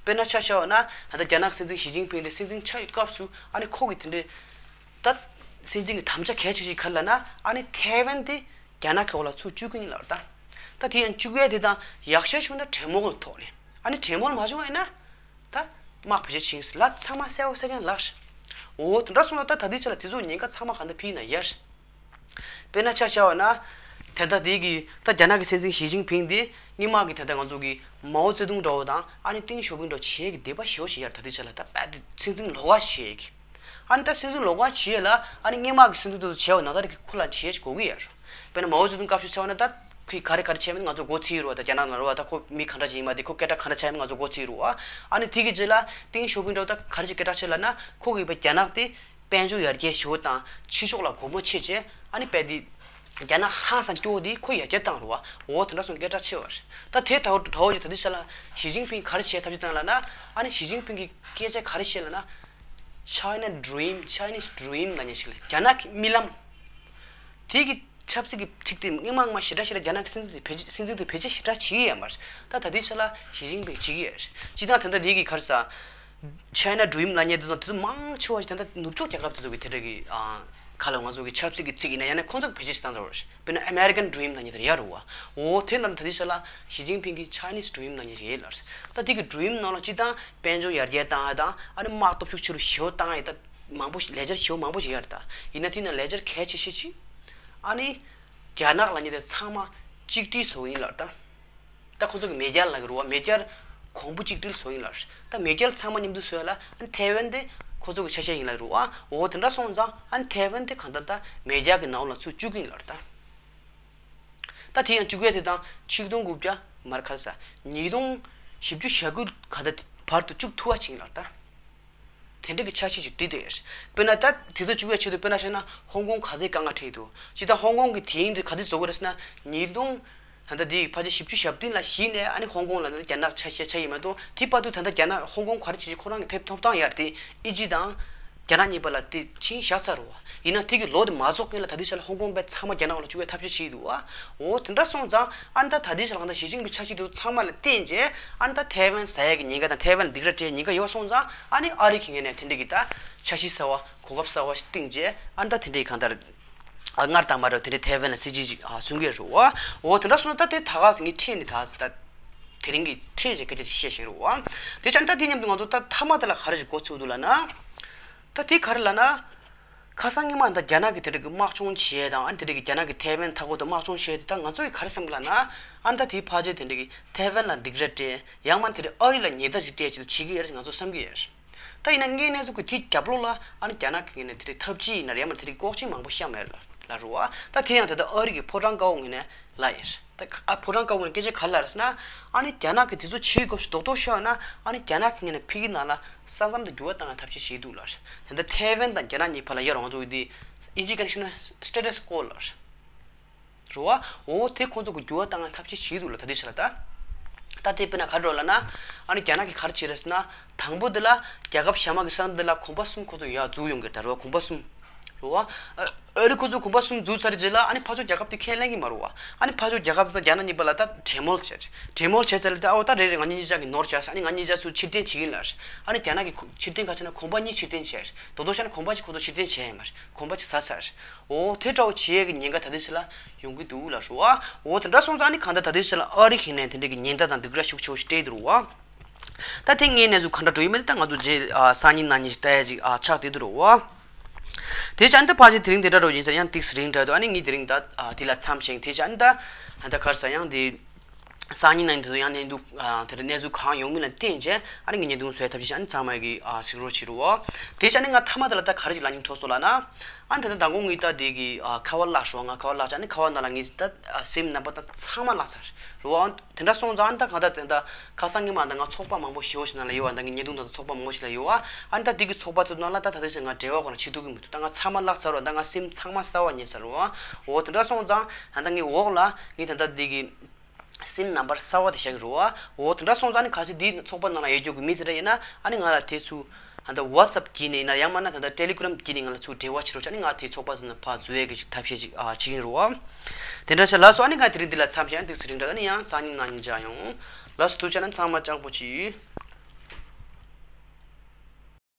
དཔེར་ན་ཆ་བཞག་པ་ན་ད་ལྟ་རྒྱ་ནག་སྲིད་འཛིན་ཞི་ཅིན་ཕིང་དེ་སྲིད་འཛིན་ཆགས་ཡོད་སྐབས་སུ་ཨ་ནི་ཁོ་གིས་དེ་འདྲའི་ད་སྲིད་འཛིན་གྱི་དམ་བཅའ་གལ་ཆེ་ཤོས་ག་རེ་ལབ་ན། ཨ་ནི་ཐའེ་ཝན་དེ་རྒྱ་ནག་གི་འོག་ལ་ཚུར་བཅུག་གི་ཡིན་ལབ་རེད་ད། ད་དེ་ཡང་བཅུག་ཡས་དེ་དང་ཡག་ཤོས་བྱུང་ན་གྲོས་མོལ་གྱི་ཐོག་ནས། ཨ་ནི་གྲོས་མོལ་མ་བྱུང་བ་ཡིན་ན་ད་དམག་བེད་སྤྱོད་བྱེད་ཀྱི་ཡིན་ལབ། ཚང་མ་གསལ་པོ་གསལ་རྐྱང་ལབ་རེད། འོ་དེ་འདྲ་སོང་ན་ད་ད་ལྟའི་ཆ་ལ་དེ་ཚོ་ཉེན་ཁ་ཚང་མ་གང་ལྟར་འཕེལ་ན་ཡར། དཔེར་ན་ཆ་བཞག་པ་ན། དེ་ལྟ་དེ་གི་ད་རྒྱ་ནག་གི་སྲིད་འཛིན་ཞི་ཅིན་ཕིང་དེ་སྔོན་མ་གི་ད་ལྟ་ང་ཚོ་གི་མའོ་ཙེ་ཏུང་འདྲ་བོ་དང་ཨ་ནི་ཏིང་ཞའོ་ཕིང་འདྲ་བོ་བྱེད་ཀྱི་འདོད་པ་ཞེ་པོ་ཞིག་ཡོད་རེད། ད་ལྟའི་ཆ་ལ་ད་རྦད་དེ་སྲིད་འཛིན་ལོགས་ཀ་བྱེད་ཀྱི། ཨ་ནི་ད་སྲིད་འཛིན་ལོགས་ཀ་བྱེད་ཡས་ལ་ཨ་ནི་སྔོན་མ་གི་སྲིད་འཛིན་དེ་ཚོ་བྱས་པ་ནང་ལྟར་གྱི་ཁོ་ལ་བྱེད་ཡས་ཞིག་དགོས་ཀྱི་ཡོད་རེད། དཔེར་ན་མའོ་ཙེ་ཏུང་སྐབས་ཤིག་ཆ་བ་ན་ད་ཁོས་ག་རེ་ག་རེ་བྱས་མིན་ང་ཚོ་མགོ་ཚོས་ཡོད་རེད་བ། ད་རྒྱ་ནག་ནང་རེད་བ། ད་ཁོ་མི་ག་འདྲ་ཅིག་ཡིན་མ་དེ་ཁོ་སྐད་གྲགས་ག་འདྲ་ཆགས་མིན་ང་ཚོ་མགོ་ཚོས་ཡོད་རེད་བ། ཨ་ནི་དེ་གི་རྗེས་ལ་ཏིང་ཞའོ་ཕིང་འདྲ་བོ་ད་ག་རེ་ཅིག་སྐད་གྲགས་ཆེ་ལབ་ན། ཁོ་གིས་བ་རྒྱ་ནག་དེ་དཔལ་འབྱོར་ཡར་རྒྱས་ཞུ་བ་དང་ཕྱི་ཕྱོགས་ལ་སྒོ་མོ་ཕྱེ་བྱས། ཨ་ནི་དཔེ་དེ་རྒྱ་ནག་ཧང་སང་སྐྱོ་བོ་དེ་ཁོ་ཡར་རྒྱས་བཏང་རུ་བ། འོ་དེ་འདྲ་སོང་སྐད་གྲགས་ཆེ་བ་རེད། ད་དེ་ད་འོ་ད་འོ་ཅིག་ད་དེ་ཤ་ལ་ཞི་ཅིན་ཕིང་ག་རེ་བྱས་ཐབས་ཤེས་བཏང་ལབ་ན། ཨ་ནི་ཞི་ཅིན་ཕིང་གི་སྐད་ཆ་ག་རེ་བཤད་ལབ་ན། China Dream, Chinese Dream ལབ་མཁན་ཞིག་ལ་རྒྱ་ནག་གི་རྨི་ལམ། དེ་གི་ཆབ་སྲིད་ཀྱི་ཁྲིག་དེ་སྔོན་མ་སྔོན་མ་ཞེ་དྲག་ཞེ་དྲག་རྒྱ་ནག་གི་སྲིད་འཛིན་དེ་བེད་སྤྱོད་སྲིད་འཛིན་དེ་བེད་སྤྱོད་ཞེ་དྲག་བྱེད་ཀྱི་ཡོད་མ་རེད། ད་ད་ལྟའི་ཆ་ལ་ཞི་ཅིན་ཕིང་བྱེད་ཀྱི་ཡོད་རེད། སྤྱིར་བཏང་དེ་འདྲ་དེ་གི་ག་རེ་ཟ། China Dream ལབ་མཁན་དེ་ཚོ་དེ་ཚོ་མང་ཆེ་བ་ཞིག་ད་ལྟ་ནུབ་ཕྱོགས་རྒྱལ་ཁབ་དེ་ཚོ་གི་དེ་འདྲ་གི་ཨ་ག་ལ་ང་ཚོ་གི་ཆབ་སྲིད་ཀྱི་ཚིག་ཡིན་ན་ཡང་ན་ཁོང་ཚོ་གི་བེད་སྤྱོད་བཏང་ཚར་བ་རེད། དཔེར་ན་American Dream ལབ་མཁན་དེ་ཡོད་རེད་བ། འོ་དེ་ནང་ད་ལྟའི་ཆ་ལ་ཞི་ཅིན་ཕིང་གི་Chinese Dream ལབ་མཁན་ཞིག་ཡོད་ལ་རེད། ད་དེ་གི་Dream ནང་ལ་སྤྱིར་བཏང་དཔལ་འབྱོར་ཡར་རྒྱས་བཏང་ཡ་དང་ཨ་ནི་དམག་སྟོབས་ཤུགས་ཆེ་རུ་ཞེ་པོ་བཏང་ཡ་ད་མང་པོ་ཞིག་ལས་འཆར་ཞེ་པོ་མང་པོ་ཞིག་ཡོད་རེད། ད་ཡིན་ན་དེ་ནང་ལས་འཆར་གལ་ཆེ་ཤོས་ཅིག་ཨ་ནི་རྒྱ་ནག་ལབ་མཁན་དེ་ཚང་མ་གཅིག་སྒྲིལ་བཟོ་གི་ཡིན་ལབ་རེད་ད། ད་ཁོ་ཚོ་གི་མེས་རྒྱལ་ལབ་ཀྱི་རེད་བ། མེས་རྒྱལ་ གོང་བུ་གཅིག་སྒྲིལ་བཟོ་ཡིན་ལ། ད་མེས་རྒྱལ་ཚང་མ་མཉམ་དུ་བཟོས་ལ་ཨ་ནི་ཐའེ་ཝན་དེ་ཁོ་ཚོ་གི་ཆ་ཤས་ཡིན་ལ་རུ་ཨ། འོ་དེ་འདྲ་སོང་ཙང་ཨ་ནི་ཐའེ་ཝན་དེ་གང་ལྟར་ད་མེས་རྒྱལ་གི་ནང་ལ་ཚུར་བཅུག་གི་ཡིན་ལ་ད། ད་དེ་ཡང་བཅུག་ཡ་དེ་དང་ཆིག་སྟོང་དགུ་བརྒྱ་མར་ཁ་ས་ཉིས་སྟོང་བཞི་བཅུ་ཞེ་དགུ་ག་ད་བར་དུ་བཅུག་ཐུབ་པ་ཅིག་ལ་ད། དེ་འདྲ་གི་འཆར་གཞི་ཅིག་བྲིས་འདུག་དཔེར་ན་ད་དེ་ཚོ་བཅུག་ཡ་ཆེད་དུ་དཔེར་ན་བཤད་ན་ཧོང་ཀོང་ག་ཚོད་དཀའ་ངལ་འཕྲད་འདུག་ཅི་ད་ཧོང་ཀོང་གི་དེ་ཡིན་དུས་ག་དུས་བཟོ་དགོས་རེད་ཟེར་ན་ཉིས་སྟོང་ད་ལྟ་དེ་ཕལ་ཆེར་བཞི་བཅུ་ཞེ་བདུན་ལ་གཞི་ནས་ཨ་ནི་ཧོང་ཀོང་ལ་ནི་རྒྱ་ནག་ཆ་ཤས་ཆ་ཡིན་མ་གཏོགས་དེ་བར་དུ་ད་ལྟ་རྒྱ་ནག་ཧོང་ཀོང་ག་རེ་བྱེད་ཀྱི་ཁོ་རང་གི་ཐེབས་ཐོབ་ཐང་ཡར་དེ་ཨི་ཇི་དང་། རྒྱ་ནག་གཉིས་པ་ལ་དེ་ཕྱིན་བཞག་ཚར་རོ། ཡིན་ན་དེ་གི་ལོ་དེ་མ་རྫོགས་སྔོན་ལ་ད་ལྟའི་ཆ་ལ་ཧོང་ཀོང་པའི་ཚང་མ་རྒྱ་ནག་ལ་བཅུག་པའི་ཐབས་ཤེས་བྱེད་ཀྱི་འདུག་བ། འོ་དེ་འདྲ་སོང་ཙང་ཨ་ནི་ད་ད་ལྟའི་ཆ་ལ་གང་ལྟར་ཞི་ཅིན་ཕིང་འཆར་གཞི་དེ་ཚོ་ཚང་མ་ལ་བརྟེན་རྗེས་ཨ་ནི་ད་ཐའེ་ཝན་ཟ་ཡས་ཀྱི་ཉེན་ཁ་དང་ཐའེ་ཝན་ལ་སྡིགས་ར་སྤྲད་ཉེན་ཁ་ཡོད་སོང་ཙང་ཨ་ནི་ཨ་རི་གི་ངོས་ནས་དེ་འདྲ་གི་ད་འཆར་གཞི་གསར་བ་གོ་སྐབས་གསར་བ་ཞིག་བཏིང་རྗེས་ཨ་ནི་ད་དེ་འདྲ་གི་གང་ལྟར་ཨ་སྔར་དང་མ་འདྲ་བ་དེ་འདྲའི་ཐའེ་ཝན་ལ་སྲིད་ཇུས་ཅིག་ཨ་བཟུང་གི་ཡོད་རེད་བ། འོ་དེ་འདྲ་སོང་ཙང་ད་དེ་ད་ག་ངས་ཁྲིད་ནས་ད་ད་དེ་རིང་གི་ཁྲིད་ཅིག་སྐད་ཆ་ཅིག་བཤད་བཞིན་རེད་བ། དེ་ཅང་ད་དེ་མཉམ་དུ་ང་ཚོ་ད་མཐའ་མ་དེ་ལ་ག་རེ་ཞིག་འགོ་ཚུགས་འདུག་ལབ་ན། ད་དེ་ག་རེ་ལབ་ན། ཁ་སང་ཉི་མ་ད་རྒྱ་ནག་གི་དེ་རིགས་ཀྱི་དམག་སྦྱོང་བྱས་དང་ཨ་ནི་དེ་རིགས་ཀྱི་རྒྱ་ནག་གི་ཐའེ་ཝན་མཐའ་འཁོར་དུ་དམག་སྦྱོང་བྱས་དེ་ད་ང་ཚོ་ཡི་ག་རེ་བསམ་གི་ལབ་ན། ཨ་ནི་ད་དེའི་ཕལ་ཆེར་དེ་འདྲ་གི་ཐའེ་ཝན་ལ་སྡིགས་ར་སྤྲད་ཡང་མ་དེ་རིགས་ཨ་རི་ལ་ཉེས་ད་ཅིག་སྤྲད་ཅིག་ཏུ་བྱེད་ཀྱི་ཡོད་རེད་ང་ཚོ་བསམ་གི་ཡོད་རེད། ད་ཡིན་ན་དངོས་གནས་ཚུལ་གྱི་དེའི་རྒྱབ་ལོགས་ལ་ཨ་ནི་རྒྱ་ནག་གི་ངོས་ནས་དེ་རིགས་ཐབས་ཇུས་ཡིན་ན་རེད་ཡང་མ་དེ་རིགས་ལྐོག་ཆེན་མང་པོ་བཤམས་ཡོད་རེད་ལབ་རེད་བ། ད་དེ་ཡང་ད་ལྟ་ཨ་རི་གི་ཕོ་བྲང་དཀར་པོ་ངོས་ནས་ལབ་ཡོད་རེད། ད་ཨ་ཕོ་བྲང་དཀར་པོ་ནས་སྐད་ཆ་ག་རེ་ལབ་རེད་ཟེར་ན། ཨ་ནི་རྒྱ་ནག་གིས་དེ་ཚོ་བྱེད་དགོས་ཞེས་རྡོག་རྡོག་ཤོད་ན་ཨ་ནི་རྒྱ་ནག་གི་ངོས་ནས་ཕ་གིའི་ནང་ལ་ས་མཚམས་དེ་འགྱུར་བ་བཏང་བའི་ཐབས་ཤེས་བྱེད་འདུག་ལབ་རེད། དེ་འདྲ་ཐའེ་ཝན་དང་རྒྱ་ནག་གཉིས་བར་ལ་ཡོད་རེད་ང་ཚོ་གི་དེ་ཨིན་ཇིའི་སྐད་ནང་བཤད་ན་སི་ཊེ་ཊས་ཀོ་ལབ་རེད། རེད་བ། འོ་དེ་ཁོང་ཚོ་གི་འགྱུར་བ་བཏང་བའི་ཐབས་ཤེས་བྱེད་འདུག་ལ་ད་ལྟའི་ཆ་ལ་ད། ད་དེ་དཔེར་ན་ག་རེ་རེད་ལབ་ན། ཨ་ནི་རྒྱ་ནག་གིས་ག་རེ་བྱེད་རེད་ཟེར་ན། དང་པོ་དེ་ལ་རྒྱལ་ཁབ་གཞན་མ་གི་ས་མཚམས་དེ་ལ་གོམ་པ་གསུམ་ཁོང་ཚོ་ཡར་འཛུགས་ཡོང་གི་རེད་ད་རེད་བ་གོམ་པ་གསུམ། རེད་བ། ཨ་ཨ་རི་ཁོ་ཚོས་གོམ་པ་གསུམ་འཛུགས་ཚར་རྗེས་ལ་ཨ་ནི་ཕར་ཕྱོགས་རྒྱལ་ཁབ་དེ་ཁས་ལེན་གྱི་མ་རེད་བ། ཨ་ནི་ཕར་ཕྱོགས་རྒྱལ་ཁབ་དང་རྒྱ་ནག་གཉིས་བར་ལ་ད་གྲོས་མོལ་བྱས། གྲོས་མོལ་བྱས་ཚར་ལ་ད་ཨོ་ད་རེད་རེད་ང་གཉིས་གཉིས་ཆ་གི་ནོར་བྱས་ཨ་ནི་ང་གཉིས་ཆ་ཚུར་ཕྱིར་འཐེན་བྱེད་ཀྱི་ཡིན་ལ། ཨ་ནི་རྒྱ་ནག་གི་ཁོ་ཕྱིར་འཐེན་ག་བྱས་ན་གོམ་པ་གཉིས་ཕྱིར་འཐེན་བྱས། རྡོག་རྡོག་བཤད་ན་གོམ་པ་གཅིག་ཁོ་ཚོ་ཕྱིར་འཐེན་བྱས་ཡིན་མ་རེད་གོམ་པ་གཅིག་ཟ་ཚར། ཨོ་དེ་འདྲ་བོ་བྱེད་ཡས་ཀྱི་ཉེན་ཁ་ད་ལྟའི་ཆ་ལ་ཡོང་གི་འདུག་ལ་རེད་བ། ཨོ་དེ་འདྲ་སོང་ཙང་ཨ་ནི་གང་ལྟར་ད་ལྟའི་ཆ་ལ་ཨ་རི་གི་ནས་དེ་འདྲ་གི་ཉེན་བརྡ་དང་སྡིགས་ར་ཤུགས་ཆེ་བོ་ཞིག་སྤྲད་འདུག་རེད་བ། ད་དེ་ངའི་གནས་ཚུལ་ག་འདྲ་འགྲོ་ཡི་མེད་ད་ང་ཚོ་རྗེས་ཨ་སང་ཉིན་གནངས་ཉིན་ཞིག་ལྟ་ཡ་ཅིག་ཨ་ཆགས་བསྡད་འདུག་རོ། དེ་བྱས་ཨ་ནི་ད་ཕལ་ཆེར་དེ་རིང་དེ་འདྲ་འགྲོ་ཡིན་ཟེར་ཡང་ཏིག་སི་རིང་འདྲ་འདུག་ཨ་ནི་ངས་དེ་རིང་ད་ཨ་དེ་ལ་མཚམས་བཞག་དེ་བྱས་ཨ་ནི་ད་ཨ་ད་ག་རེ་ཟེར་ཡང་དེ་སང་ཉིན་གནངས་ཉིན་དེ་ཚོ་ཡང་གནས་ལུགས་ཨ་དེ་འདྲ་གནས་ཚུལ་གང་ཡོང་མིན་ལ་བརྟེན་བྱས་ཨ་ནི་ངས་བརྙན་ཐུང་བཟོ་ཡ་ཐབས་ཤེས་བྱས་ཨ་ནི་ཚང་མ་གི་ཨ་གཟིགས་རོགས་བྱེད་རོགས། དེ་བྱས་ཨ་ནི་ང་མཐའ་མ་དེ་ལ་ད་ག་རེ་ཅིག་ལབ་སྙིང་བྲོ་སོང་ལབ་ན། ཨ་ནི་ད་ལྟ་མདང་དགོང་ངས་ད་དེ་གི་ཨ་ཁ་པར་བརླགས་སོང་ང་ཁ་པར་བརླགས་བྱས་ཨ་ནི་ཁ་པར་ནང་ལ་ངས་ད་ཨ་སིམ་ནམ་བར་ད་ཚང་མ་བརླགས་ཚར་རོ། དེ་འདྲ་སོང་ཙང་ཨ་ནི་ད་གང་ལྟར་དེ་འདྲ་ཁ་སང་ཉི་མ་ད་ང་ཚོགས་པ་མང་པོ་ཞེ་པོ་ཞིག་ནང་ལ་ཡོད་བ་ད་ངའི་བརྙན་ཐུང་དང་ཚོགས་པ་མང་པོ་ཞིག་ལ་ཡོད་བ། ཨ་ནི་ད་དེ་གི་ཚོགས་པ་ཚོ་ནང་ལ་ད་ད་ལྟ་ཞིག་ང་འབྲེལ་བ་ཁོ་ན་བྱེད་ཐུབ་ཀྱི་མི་འདུག་ད་ང་ཚང་མ་བརླགས་ཚར་རོ། ད་ང་སིམ་ཚང་མ་གསར་བ་ཉོས་ཚར་རོ། འོ་དེ་འདྲ་སོང་ཙང་ཨ་ནི་ད་ངའི་འོག་ལ་ངས་ད་ལྟ་དེ་གི་སིམ་ནམ་བར་གསར་བ་དེ་བཞག་གི་རོ། འོ་དེ་འདྲ་སོང་ཙང་ཨ་ནི་གལ་སྲིད་དེའི་ཚོགས་པ་ནང་ལ་ཡོད་རྒྱུ་གི་མི་དེ་འདྲ་ཡིན་ན་ཨ་ནི་ང་ལ་དེ་ཚུར་ད་ལྟ་ཝ་ཊི་སེབ་བརྒྱུད་ནས་ཡིན་ན་ཡང་མིན་ན་ད་ལྟ་ཊེ་ལི་གྷི་རམ་བརྒྱུད་ནས་ང་ལ་ཚུར་འབྲེལ་བ་བྱེད་རོགས་བྱས་ཨ་ནི་ང་དེའི་ཚོགས་པ་ཚོ་ནང་ཕར་འཛུལ་ཡས་ཀྱི་ཐབས་ཤེས་ཅིག་ཨ་བྱེད་ཀྱི་ཡིན་རོ། དེ་འདྲ་བྱས་ལགས་སོ། ཨ་ནི་ང་དེ་རིང་འདི་ལ་མཚམས་བཞག་ཏིག་སི་རིང་འདྲ་ཨ་ནི་ཡང་སང་ཉིན་གནངས་ཉིན་མཇལ་ཡོང་། ལགས་སོ་ཐུགས་རྗེ་ཆེ། ཨ་ནི་ཚང་མ་ཅག་པོ་གྱིས།